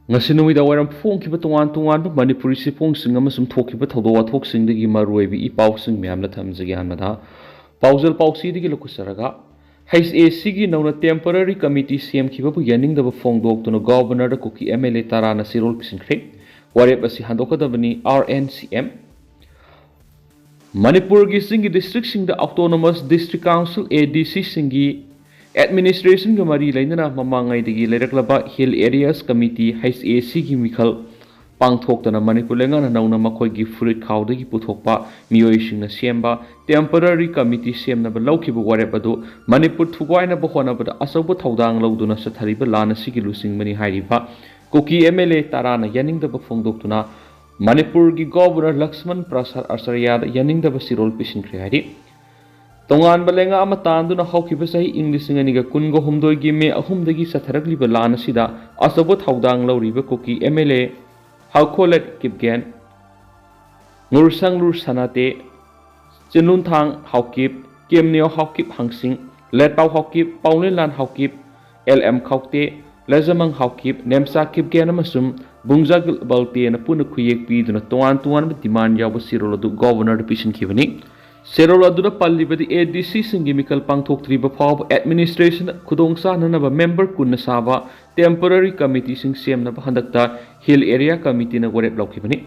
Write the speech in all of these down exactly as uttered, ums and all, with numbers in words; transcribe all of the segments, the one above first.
ꯉꯁꯤ ꯅꯨꯃꯤꯗꯥꯡ ꯋꯥꯏꯔꯝ ꯐꯣꯡꯈꯤꯕ ꯇꯣꯉꯥꯟ ꯇꯣꯉꯥꯟꯕ ꯃꯅꯤꯄꯨꯔꯤ ꯆꯦꯐꯣꯡꯁꯤꯡ ꯑꯃꯁꯨꯡ ꯊꯣꯛꯈꯤꯕ ꯊꯧꯗꯣꯛ ꯋꯥꯊꯣꯛꯁꯤꯡꯗꯒꯤ ꯃꯔꯨꯑꯣꯏꯕ ꯏ ꯄꯥꯎꯁꯤꯡ ꯃꯌꯥꯝꯅ ꯊꯝꯖꯒꯦ꯫ ꯑꯍꯥꯟꯕꯗ ꯄꯥꯎꯖꯦꯜ ꯄꯥꯎꯆꯦꯗꯒꯤ ꯂꯧꯈꯠꯆꯔꯒ, ꯍꯩꯆ ꯑꯦ ꯁꯤꯒꯤ ꯅꯧꯅ ꯇꯦꯝꯄꯔꯔꯤ ꯀꯃꯤꯇꯤ ꯁꯦꯝꯈꯤꯕꯕꯨ ꯌꯥꯅꯤꯡꯗꯕ ꯐꯣꯡꯗꯣꯛꯇꯨꯅ ꯒꯣꯕꯔꯅꯔꯗ ꯀꯨꯀꯤ ꯑꯦꯝ ꯑꯦꯜ ꯑꯦ ꯇꯔꯥꯅ ꯆꯦꯔꯣꯜ ꯄꯤꯁꯤꯟꯈ꯭ꯔꯦ꯫ ꯋꯥꯔꯦꯞ ꯑꯁꯤ ꯍꯟꯗꯣꯛꯀꯗꯕꯅꯤ ꯑꯥꯔ ꯑꯦꯟ ꯁꯤ ꯑꯦꯝ꯫ ꯃꯅꯤꯄꯨꯔꯒꯤ ꯆꯤꯡꯒꯤ ꯗꯤꯁꯇ꯭ꯔꯤꯛꯁꯤꯡꯗ ꯑꯣꯇꯣꯅꯣꯃꯁ ꯗꯤꯁꯇ꯭ꯔꯤꯛ ꯀꯥꯎꯟꯁꯤꯜ, ꯑꯦ ꯗꯤ ꯁꯤꯁꯤꯡꯒꯤ ꯑꯦꯗꯃꯤꯅꯤꯁꯇ꯭ꯔꯦꯁꯟꯒ ꯃꯔꯤ ꯂꯩꯅꯅ ꯃꯃꯥꯡꯉꯩꯗꯒꯤ ꯂꯩꯔꯛꯂꯕ hill areas committee, H A ꯁꯤꯒꯤ ꯃꯤꯈꯜ ꯄꯥꯡꯊꯣꯛꯇꯅ ꯃꯅꯤꯄꯨꯔ ꯂꯩꯉꯥꯛꯅ ꯅꯧꯅ ꯃꯈꯣꯏꯒꯤ ꯐꯨꯔꯤꯠ ꯈꯥꯎꯗꯒꯤ ꯄꯨꯊꯣꯛꯄ ꯃꯤꯑꯣꯏꯁꯤꯡꯅ ꯁꯦꯝꯕ ꯇꯦꯝꯄꯔꯔꯤ ꯀꯃꯤꯇꯤ ꯁꯦꯝꯅꯕ ꯂꯧꯈꯤꯕ ꯋꯥꯔꯦꯞ ꯑꯗꯨ ꯃꯅꯤꯄꯨꯔ ꯊꯨꯒꯥꯏꯅꯕ ꯍꯣꯠꯅꯕꯗ ꯑꯆꯧꯕ ꯊꯧꯗꯥꯡ ꯂꯧꯗꯨꯅ ꯆꯠꯊꯔꯤꯕ ꯂꯥꯟ ꯑꯁꯤꯒꯤ ꯂꯨꯆꯤꯡꯕꯅꯤ ꯍꯥꯏꯔꯤꯕ ꯀꯨꯀꯤ ꯑꯦꯝ ꯑꯦꯜ ꯑꯦ ꯇꯔꯥꯅ ꯌꯥꯅꯤꯡꯗꯕ ꯐꯣꯡꯗꯣꯛꯇꯨꯅ ꯃꯅꯤꯄꯨꯔꯒꯤ ꯒꯣꯕꯔꯅꯔ ꯂꯛꯁꯃꯟ ꯄ꯭ꯔꯁꯥꯗ ꯑꯆꯥꯔꯌꯥꯗ ꯌꯥꯅꯤꯡꯗꯕ ꯆꯦꯔꯣꯜ ꯄꯤꯁꯤꯟꯈ꯭ꯔꯦ ꯍꯥꯏꯔꯤ꯫ ꯇꯣꯉꯥꯟꯕ ꯂꯩꯉꯥꯛ ꯑꯃ ꯇꯥꯟꯗꯨꯅ ꯍꯧꯈꯤꯕ ꯆꯍꯤ ꯏꯪ ꯂꯤꯁꯤꯡ ꯑꯅꯤꯒ ꯀꯨꯟꯒ ꯍꯨꯝꯗꯣꯏꯒꯤ ꯃꯦ ꯑꯍꯨꯝꯗꯒꯤ ꯆꯠꯊꯔꯛꯂꯤꯕ ꯂꯥꯟ ꯑꯁꯤꯗ ꯑꯆꯧꯕ ꯊꯧꯗꯥꯡ ꯂꯧꯔꯤꯕ Kuki M L A Haokholet Kipgen, Ngursanglur Sanate, Chinlunthang Haokip, Kimneo Haokip Hangshing, Letpao Haokip, Paolienlal Haokip, L M Khaute, Letzamang Haokip, Nemcha Kipgen ꯑꯃꯁꯨꯡ ꯕꯨꯡꯖꯥꯒꯤꯜ ꯕꯜꯇꯦꯅ ꯄꯨꯟꯅ ꯈꯨꯌꯦꯛ ꯄꯤꯗꯨꯅ ꯇꯣꯉꯥꯟ ꯇꯣꯉꯥꯟꯕ ꯗꯤꯃꯥꯟ ꯌꯥꯎꯕ ꯆꯦꯔꯣꯜ ꯑꯗꯨ ꯒꯣꯕꯔꯅꯔꯗ ꯄꯤꯁꯤꯟꯈꯤꯕꯅꯤ꯫ ꯆꯦꯔꯣꯜ ꯑꯗꯨꯗ ꯄꯜꯂꯤꯕꯗꯤ, ꯑꯦ ꯗꯤ ꯁꯤꯁꯤꯡꯒꯤ ꯃꯤꯈꯜ ꯄꯥꯡꯊꯣꯛꯇ꯭ꯔꯤꯕ ꯐꯥꯎꯕ ꯑꯦꯗꯃꯤꯅꯤꯁꯇ꯭ꯔꯦꯁꯟ ꯈꯨꯗꯣꯡ ꯆꯥꯅꯅꯕ ꯃꯦꯝꯕꯔ ꯀꯨꯟꯅ ꯁꯥꯕ ꯇꯦꯝꯄꯔꯔꯤ ꯀꯃꯤꯇꯤꯁꯤꯡ ꯁꯦꯝꯅꯕ ꯍꯟꯗꯛꯇ ꯍꯤꯜ ꯑꯦꯔꯤꯌꯥ ꯀꯃꯤꯇꯤꯅ ꯋꯥꯔꯦꯞ ꯂꯧꯈꯤꯕꯅꯤ꯫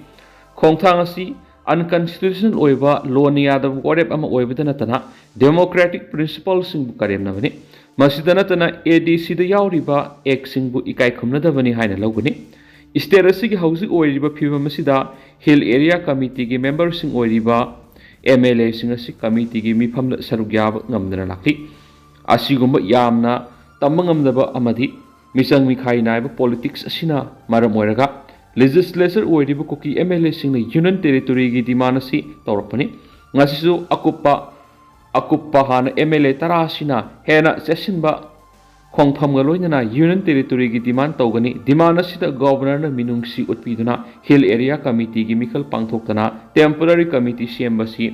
ꯈꯣꯡꯊꯥꯡ ꯑꯁꯤ ꯑꯟꯀꯟꯁꯇꯤꯇ꯭ꯌꯨꯁꯅꯦꯜ ꯑꯣꯏꯕ, ꯂꯣꯟꯅ ꯌꯥꯗꯕ ꯋꯥꯔꯦꯞ ꯑꯃ ꯑꯣꯏꯕꯇ ꯅꯠꯇꯅ ꯗꯦꯃꯣꯀ꯭ꯔꯦꯇꯤꯛ ꯄ꯭ꯔꯤꯟꯁꯤꯄꯜꯁꯤꯡꯕꯨ ꯀꯔꯦꯝꯅꯕꯅꯤ꯫ ꯃꯁꯤꯗ ꯅꯠꯇꯅ ꯑꯦ ꯗꯤ ꯁꯤꯗ ꯌꯥꯎꯔꯤꯕ ꯑꯦꯛꯁꯤꯡꯕꯨ ꯏꯀꯥꯏ ꯈꯨꯝꯅꯗꯕꯅꯤ ꯍꯥꯏꯅ ꯂꯧꯒꯅꯤ꯫ ꯁ꯭ꯇꯦꯠ ꯑꯁꯤꯒꯤ ꯍꯧꯖꯤꯛ ꯑꯣꯏꯔꯤꯕ ꯐꯤꯕꯝ ꯑꯁꯤꯗ ꯍꯤꯜ ꯑꯦꯔꯤꯌꯥ ꯀꯃꯤꯇꯤꯒꯤ ꯃꯦꯝꯕꯔꯁꯤꯡ ꯑꯣꯏꯔꯤꯕ ꯑꯦꯝ ꯑꯦꯜ ꯑꯦꯁꯤꯡ ꯑꯁꯤ ꯀꯃꯤꯇꯤꯒꯤ ꯃꯤꯐꯝꯗ ꯁꯔꯨꯛ ꯌꯥꯕ ꯉꯝꯗꯅ ꯂꯥꯛꯂꯤ꯫ ꯑꯁꯤꯒꯨꯝꯕ ꯌꯥꯝꯅ ꯇꯝꯕ ꯉꯝꯗꯕ ꯑꯃꯗꯤ ꯃꯤꯆꯪ ꯃꯤꯈꯥꯏ ꯅꯥꯏꯕ ꯄꯣꯂꯤꯇꯤꯛꯁ ꯑꯁꯤꯅ ꯃꯔꯝ ꯑꯣꯏꯔꯒ ꯂꯦꯖꯤꯁꯂꯦꯆꯔ ꯑꯣꯏꯔꯤꯕ ꯀꯨꯀꯤ ꯑꯦꯝ ꯑꯦꯜ ꯑꯦꯁꯤꯡꯅ ꯌꯨꯅꯤꯌꯟ ꯇꯦꯔꯤꯇꯣꯔꯤꯒꯤ ꯗꯤꯃꯥꯟ ꯑꯁꯤ ꯇꯧꯔꯛꯄꯅꯤ꯫ ꯉꯁꯤꯁꯨ ꯑꯀꯨꯞꯄ ꯑꯀꯨꯞꯄ ꯍꯥꯟꯅ ꯑꯦꯝ ꯑꯦꯜ ꯑꯦ ꯇꯔꯥ ꯑꯁꯤꯅ ꯍꯦꯟꯅ ꯆꯦꯠꯁꯤꯟꯕ ꯈꯣꯡꯐꯝꯒ ꯂꯣꯏꯅꯅ ꯌꯨꯅꯤꯌꯟ ꯇꯦꯔꯤꯇꯣꯔꯤꯒꯤ ꯗꯤꯃꯥꯟ ꯇꯧꯒꯅꯤ꯫ ꯗꯤꯃꯥꯟ ꯑꯁꯤꯗ ꯒꯣꯕꯔꯅꯔꯅ ꯃꯤꯅꯨꯡꯁꯤ ꯎꯠꯄꯤꯗꯨꯅ ꯍꯤꯜ ꯑꯦꯔꯤꯌꯥ ꯀꯃꯤꯇꯤꯒꯤ ꯃꯤꯈꯜ ꯄꯥꯡꯊꯣꯛꯇꯅ ꯇꯦꯝꯄꯔꯔꯤ ꯀꯃꯤꯇꯤ ꯁꯦꯝꯕꯁꯤ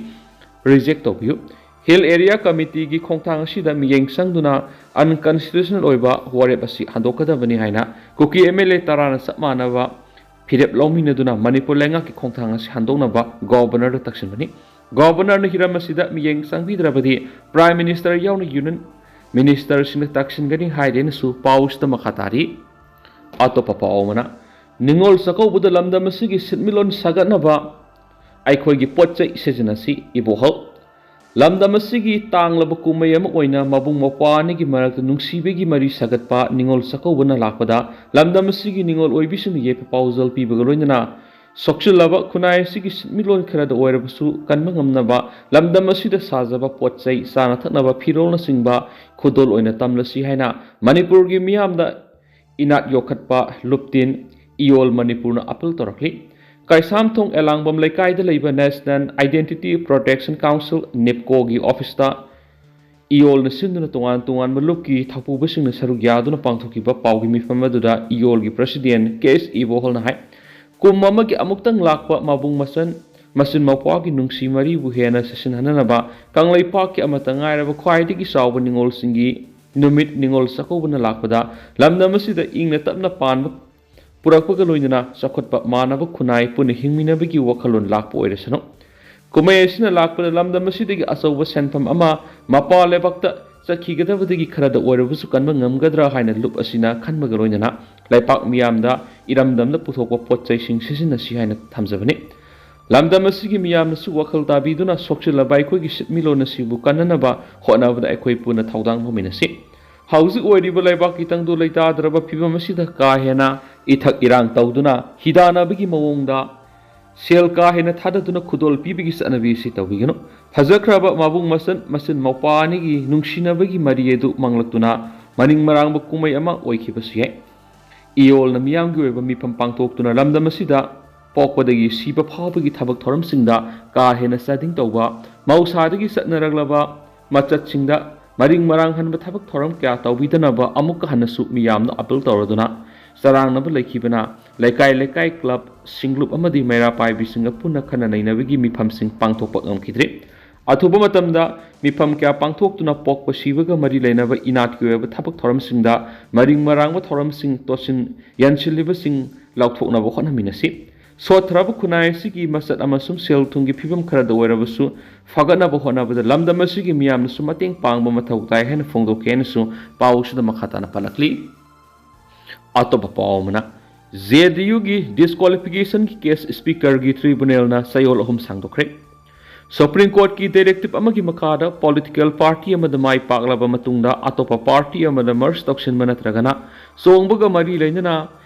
ꯔꯤꯖꯦꯛ ꯇꯧꯕꯤꯌꯨ꯫ Hill Area Committeeꯒꯤ ꯈꯣꯡꯊꯥꯡ ꯑꯁꯤꯗ ꯃꯤꯠꯌꯦꯡ ꯆꯪꯗꯨꯅ unconstitutional ꯑꯣꯏꯕ ꯋꯥꯔꯦꯞ ꯑꯁꯤ ꯍꯟꯗꯣꯛꯀꯗꯕꯅꯤ ꯍꯥꯏꯅ ꯀꯨꯀꯤ MLA ꯇꯔꯥꯅ ꯆꯞ ꯃꯥꯟꯅꯕ ꯐꯤꯔꯦꯞ ꯂꯧꯃꯤꯟꯅꯗꯨꯅ ꯃꯅꯤꯄꯨꯔ ꯂꯩꯉꯥꯛꯀꯤ ꯈꯣꯡꯊꯥꯡ ꯑꯁꯤ ꯍꯟꯗꯣꯛꯅꯕ Governorꯗ ꯇꯛꯁꯤꯟꯕꯅꯤ꯫ Governorꯅ ꯍꯤꯔꯝ ꯑꯁꯤꯗ ꯃꯤꯠꯌꯦꯡ ꯆꯪꯕꯤꯗ꯭ꯔꯕꯗꯤ Prime Minister ꯌꯥꯎꯅ Union Ministerꯁꯤꯡꯗ ꯇꯛꯁꯤꯟꯒꯅꯤ ꯍꯥꯏꯔꯦꯅꯁꯨ ꯄꯥꯎꯁꯤꯗ ꯃꯈꯥ ꯇꯥꯔꯤ꯫ ꯑꯇꯣꯞꯄ ꯄꯥꯎ ꯑꯃꯅ, ꯅꯤꯉꯣꯜ ꯆꯥꯛꯀꯧꯕꯗ ꯂꯝꯗꯝ ꯑꯁꯤꯒꯤ ꯁꯤꯟꯃꯤꯠꯂꯣꯟ ꯁꯥꯒꯠꯅꯕ ꯑꯩꯈꯣꯏꯒꯤ ꯄꯣꯠ ꯆꯩ ꯁꯤꯖꯤꯟꯅꯁꯤ, ꯏꯕꯣꯍꯜ꯫ ꯂꯝꯗꯝ ꯑꯁꯤꯒꯤ ꯇꯥꯡꯂꯕ ꯀꯨꯝꯍꯩ ꯑꯃ ꯑꯣꯏꯅ ꯃꯕꯨꯡ ꯃꯧꯄ꯭ꯋꯥ ꯑꯅꯤꯒꯤ ꯃꯔꯛꯇ ꯅꯨꯡꯁꯤꯕꯒꯤ ꯃꯔꯤ ꯁꯥꯒꯠꯄ ꯅꯤꯉꯣꯜ ꯆꯥꯛꯀꯧꯕꯅ ꯂꯥꯛꯄꯗ ꯂꯝꯗꯝ ꯑꯁꯤꯒꯤ ꯅꯤꯉꯣꯜ ꯑꯣꯏꯕꯤꯁꯤꯡꯅ ꯌꯥꯏꯐ ꯄꯥꯎꯖꯦꯜ ꯄꯤꯕꯒ ꯂꯣꯏꯅꯅ ꯁꯣꯛꯆꯤꯜꯂꯕ ꯈꯨꯟꯅꯥꯏ ꯑꯁꯤꯒꯤ ꯁꯤꯟꯃꯤꯠꯂꯣꯟ ꯈꯔꯗ ꯑꯣꯏꯔꯕꯁꯨ ꯀꯟꯕ ꯉꯝꯅꯕ ꯂꯝꯗꯝ ꯑꯁꯤꯗ ꯁꯥꯖꯕ ꯄꯣꯠ ꯆꯩ, ꯆꯥꯅ ꯊꯛꯅꯕ ꯐꯤꯔꯣꯜꯅꯆꯤꯡꯕ ꯈꯨꯗꯣꯜ ꯑꯣꯏꯅ ꯇꯝꯂꯁꯤ ꯍꯥꯏꯅ ꯃꯅꯤꯄꯨꯔꯒꯤ ꯃꯤꯌꯥꯝꯗ ꯏꯅꯥꯠ ꯌꯣꯛꯈꯠꯄ ꯂꯨꯞꯇꯤꯟ ꯏꯌꯣꯜ ꯃꯅꯤꯄꯨꯔꯅ ꯑꯥꯄꯤꯜ ꯇꯧꯔꯛꯂꯤ꯫ ꯀꯩꯁꯥꯝꯊꯣꯡ ꯑꯦꯂꯥꯡꯕꯝ ꯂꯩꯀꯥꯏꯗ ꯂꯩꯕ National Identity Protection Council, NEPCOꯒꯤ officeꯇ ꯏꯌꯣꯜꯅ ꯁꯤꯟꯗꯨꯅ ꯇꯣꯉꯥꯟ ꯇꯣꯉꯥꯟꯕ ꯂꯨꯞꯀꯤ ꯊꯧꯄꯨꯕꯁꯤꯡꯅ ꯁꯔꯨꯛ ꯌꯥꯗꯨꯅ ꯄꯥꯡꯊꯣꯛꯈꯤꯕ ꯄꯥꯎꯒꯤ ꯃꯤꯐꯝ ꯑꯗꯨꯗ ꯏꯌꯣꯜꯒꯤ President ꯀꯦ ꯑꯦꯁ ꯏꯕꯣꯍꯜꯅ ꯍꯥꯏ, ꯀꯨꯝ ꯑꯃꯒꯤ ꯑꯃꯨꯛꯇꯪ ꯂꯥꯛꯄ ꯃꯕꯨꯡ ꯃꯆꯟ, ꯃꯆꯤꯟ ꯃꯧꯄ꯭ꯋꯥꯒꯤ ꯅꯨꯡꯁꯤ ꯃꯔꯤꯕꯨ ꯍꯦꯟꯅ ꯆꯦꯠꯁꯤꯟꯍꯟꯅꯅꯕ ꯀꯪꯂꯩꯄꯥꯛꯀꯤ ꯑꯃꯠꯇ ꯉꯥꯏꯔꯕ ꯈ꯭ꯋꯥꯏꯗꯒꯤ ꯆꯥꯎꯕ ꯅꯤꯉꯣꯜꯁꯤꯡꯒꯤ ꯅꯨꯃꯤꯠ ꯅꯤꯉꯣꯜ ꯆꯥꯛꯀꯧꯕꯅ ꯂꯥꯛꯄꯗ ꯂꯝꯗꯝ ꯑꯁꯤꯗ ꯏꯪꯅ ꯇꯞꯅ ꯄꯥꯟꯕ ꯄꯨꯔꯛꯄꯒ ꯂꯣꯏꯅꯅ ꯆꯥꯎꯈꯠꯄ ꯃꯥꯟꯅꯕ ꯈꯨꯟꯅꯥꯏ ꯄꯨꯟꯅ ꯍꯤꯡꯃꯤꯟꯅꯕꯒꯤ ꯋꯥꯈꯜꯂꯣꯟ ꯂꯥꯛꯄ ꯑꯣꯏꯔꯁꯅꯨ꯫ ꯀꯨꯝꯍꯩ ꯑꯁꯤꯅ ꯂꯥꯛꯄꯗ ꯂꯝꯗꯝ ꯑꯁꯤꯗꯒꯤ ꯑꯆꯧꯕ ꯁꯦꯟꯐꯝ ꯑꯃ ꯃꯄꯥꯟ ꯂꯩꯕꯥꯛꯇ ꯆꯠꯈꯤꯒꯗꯕꯗꯒꯤ ꯈꯔꯗ ꯑꯣꯏꯔꯕꯁꯨ ꯀꯟꯕ ꯉꯝꯒꯗ꯭ꯔꯥ ꯍꯥꯏꯅ ꯂꯨꯞ ꯑꯁꯤꯅ ꯈꯟꯕꯒ ꯂꯣꯏꯅꯅ ꯂꯩꯄꯥꯛ ꯃꯤꯌꯥꯝꯗ ꯏꯔꯝꯗꯝꯗ ꯄꯨꯊꯣꯛꯄ ꯄꯣꯠ ꯆꯩꯁꯤꯡ ꯁꯤꯖꯤꯟꯅꯁꯤ ꯍꯥꯏꯅ ꯊꯝꯖꯕꯅꯤ꯫ ꯂꯝꯗꯝ ꯑꯁꯤꯒꯤ ꯃꯤꯌꯥꯝꯅꯁꯨ ꯋꯥꯈꯜ ꯇꯥꯕꯤꯗꯨꯅ ꯁꯣꯛꯆꯤꯜꯂꯕ ꯑꯩꯈꯣꯏꯒꯤ ꯁꯤꯟꯃꯤꯠꯂꯣꯟ ꯑꯁꯤꯕꯨ ꯀꯟꯅꯅꯕ ꯍꯣꯠꯅꯕꯗ ꯑꯩꯈꯣꯏ ꯄꯨꯟꯅ ꯊꯧꯗꯥꯡ ꯂꯧꯃꯤꯟꯅꯁꯤ꯫ ꯍꯧꯖꯤꯛ ꯑꯣꯏꯔꯤꯕ ꯂꯩꯕꯥꯛꯀꯤ ꯇꯪꯗꯨ ꯂꯩꯇꯥꯗ꯭ꯔꯕ ꯐꯤꯕꯝ ꯑꯁꯤꯗ ꯀꯥ ꯍꯦꯟꯅ ꯏꯊꯛ ꯏꯔꯥꯡ ꯇꯧꯗꯨꯅ ꯍꯤꯗꯥꯟꯅꯕꯒꯤ ꯃꯑꯣꯡꯗ ꯁꯦꯜ ꯀꯥ ꯍꯦꯟꯅ ꯊꯥꯗꯗꯨꯅ ꯈꯨꯗꯣꯜ ꯄꯤꯕꯒꯤ ꯆꯠꯅꯕꯤ ꯑꯁꯤ ꯇꯧꯕꯤꯒꯅꯨ꯫ ꯐꯖꯈ꯭ꯔꯕ ꯃꯕꯨꯡ ꯃꯆꯟ, ꯃꯆꯤꯟ ꯃꯧꯄ꯭ꯋꯥ ꯑꯅꯤꯒꯤ ꯅꯨꯡꯁꯤꯅꯕꯒꯤ ꯃꯔꯤ ꯑꯗꯨ ꯃꯪꯂꯛꯇꯨꯅ ꯃꯅꯤꯡ ꯃꯔꯥꯡꯕ ꯀꯨꯝꯍꯩ ꯑꯃ ꯑꯣꯏꯈꯤꯕꯁꯨ ꯌꯥꯏ꯫ ꯏꯌꯣꯜꯅ ꯃꯤꯌꯥꯝꯒꯤ ꯑꯣꯏꯕ ꯃꯤꯐꯝ ꯄꯥꯡꯊꯣꯛꯇꯨꯅ ꯂꯝꯗꯝ ꯑꯁꯤꯗ ꯄꯣꯛꯄꯗꯒꯤ ꯁꯤꯕ ꯐꯥꯎꯕꯒꯤ ꯊꯕꯛ ꯊꯧꯔꯝꯁꯤꯡꯗ ꯀꯥ ꯍꯦꯟꯅ ꯆꯥꯗꯤꯡ ꯇꯧꯕ, ꯃꯍꯧꯁꯥꯗꯒꯤ ꯆꯠꯅꯔꯛꯂꯕ ꯃꯆꯠꯁꯤꯡꯗ ꯃꯔꯤꯡ ꯃꯔꯥꯡ ꯍꯟꯕ ꯊꯕꯛ ꯊꯧꯔꯝ ꯀꯌꯥ ꯇꯧꯕꯤꯗꯅꯕ ꯑꯃꯨꯛꯀ ꯍꯟꯅꯁꯨ ꯃꯤꯌꯥꯝꯅ ꯑꯥꯄꯤꯜ ꯇꯧꯔꯗꯨꯅ ꯆꯔꯥꯡꯅꯕ ꯂꯩꯈꯤꯕꯅ ꯂꯩꯀꯥꯏ ꯂꯩꯀꯥꯏ, club, ꯁꯤꯡꯂꯨꯞ ꯑꯃꯗꯤ ꯃꯩꯔꯥ ꯄꯥꯏꯕꯤꯁꯤꯡꯒ ꯄꯨꯟꯅ ꯈꯟꯅ ꯅꯩꯅꯕꯒꯤ ꯃꯤꯐꯝꯁꯤꯡ ꯄꯥꯡꯊꯣꯛꯄ ꯉꯝꯈꯤꯗ꯭ꯔꯤ꯫ ꯑꯊꯨꯕ ꯃꯇꯝꯗ ꯃꯤꯐꯝ ꯀꯌꯥ ꯄꯥꯡꯊꯣꯛꯇꯨꯅ ꯄꯣꯛꯄ ꯁꯤꯕꯒ ꯃꯔꯤ ꯂꯩꯅꯕ ꯏꯅꯥꯠꯀꯤ ꯑꯣꯏꯕ ꯊꯕꯛ ꯊꯧꯔꯝꯁꯤꯡꯗ ꯃꯔꯤꯡ ꯃꯔꯥꯡꯕ ꯊꯧꯔꯝꯁꯤꯡ ꯇꯣꯠꯁꯤꯟ ꯌꯥꯟꯁꯤꯜꯂꯤꯕꯁꯤꯡ ꯂꯥꯎꯊꯣꯛꯅꯕ ꯍꯣꯠꯅꯃꯤꯟꯅꯁꯤ꯫ ꯁꯣꯠꯊꯔꯕ ꯈꯨꯟꯅꯥꯏ ꯑꯁꯤꯒꯤ ꯃꯆꯠ ꯑꯃꯁꯨꯡ ꯁꯦꯜ ꯊꯨꯝꯒꯤ ꯐꯤꯕꯝ ꯈꯔꯗ ꯑꯣꯏꯔꯕꯁꯨ ꯐꯒꯠꯅꯕ ꯍꯣꯠꯅꯕꯗ ꯂꯝꯗꯝ ꯑꯁꯤꯒꯤ ꯃꯤꯌꯥꯝꯅꯁꯨ ꯃꯇꯦꯡ ꯄꯥꯡꯕ ꯃꯊꯧ ꯇꯥꯏ ꯍꯥꯏꯅ ꯐꯣꯡꯗꯣꯛꯈꯤ ꯍꯥꯏꯅꯁꯨ ꯄꯥꯎꯁꯤꯗ ꯃꯈꯥ ꯇꯥꯅ ꯄꯜꯂꯛꯂꯤ꯫ ꯑꯇꯣꯞꯄ ꯄꯥꯎ ꯑꯃꯅ, ꯖꯦ ꯗꯤ ꯌꯨꯒꯤ ꯗꯤꯁꯀ꯭ꯋꯥꯂꯤꯐꯤꯀꯦꯁꯟꯒꯤ ꯀꯦꯁ ꯁ꯭ꯄꯤꯀꯔꯒꯤ ꯇ꯭ꯔꯤꯕꯨꯅꯦꯜꯅ ꯆꯌꯣꯜ ꯑꯍꯨꯝ ꯁꯥꯡꯗꯣꯛꯈ꯭ꯔꯦ꯫ ꯁꯨꯄ꯭ꯔꯤꯝ ꯀꯣꯔꯠꯀꯤ ꯗꯥꯏꯔꯦꯛꯇꯤꯞ ꯑꯃꯒꯤ ꯃꯈꯥꯗ ꯄꯣꯂꯤꯇꯤꯀꯦꯜ ꯄꯥꯔꯇꯤ ꯑꯃꯗ ꯃꯥꯏ ꯄꯥꯛꯂꯕ ꯃꯇꯨꯡꯗ ꯑꯇꯣꯞꯄ ꯄꯥꯔꯇꯤ ꯑꯃꯗ ꯃꯔꯖ ꯇꯧꯁꯤꯟꯕ ꯅꯠꯇ꯭ꯔꯒꯅ ꯆꯣꯡꯕꯒ ꯃꯔꯤ ꯂꯩꯅꯅ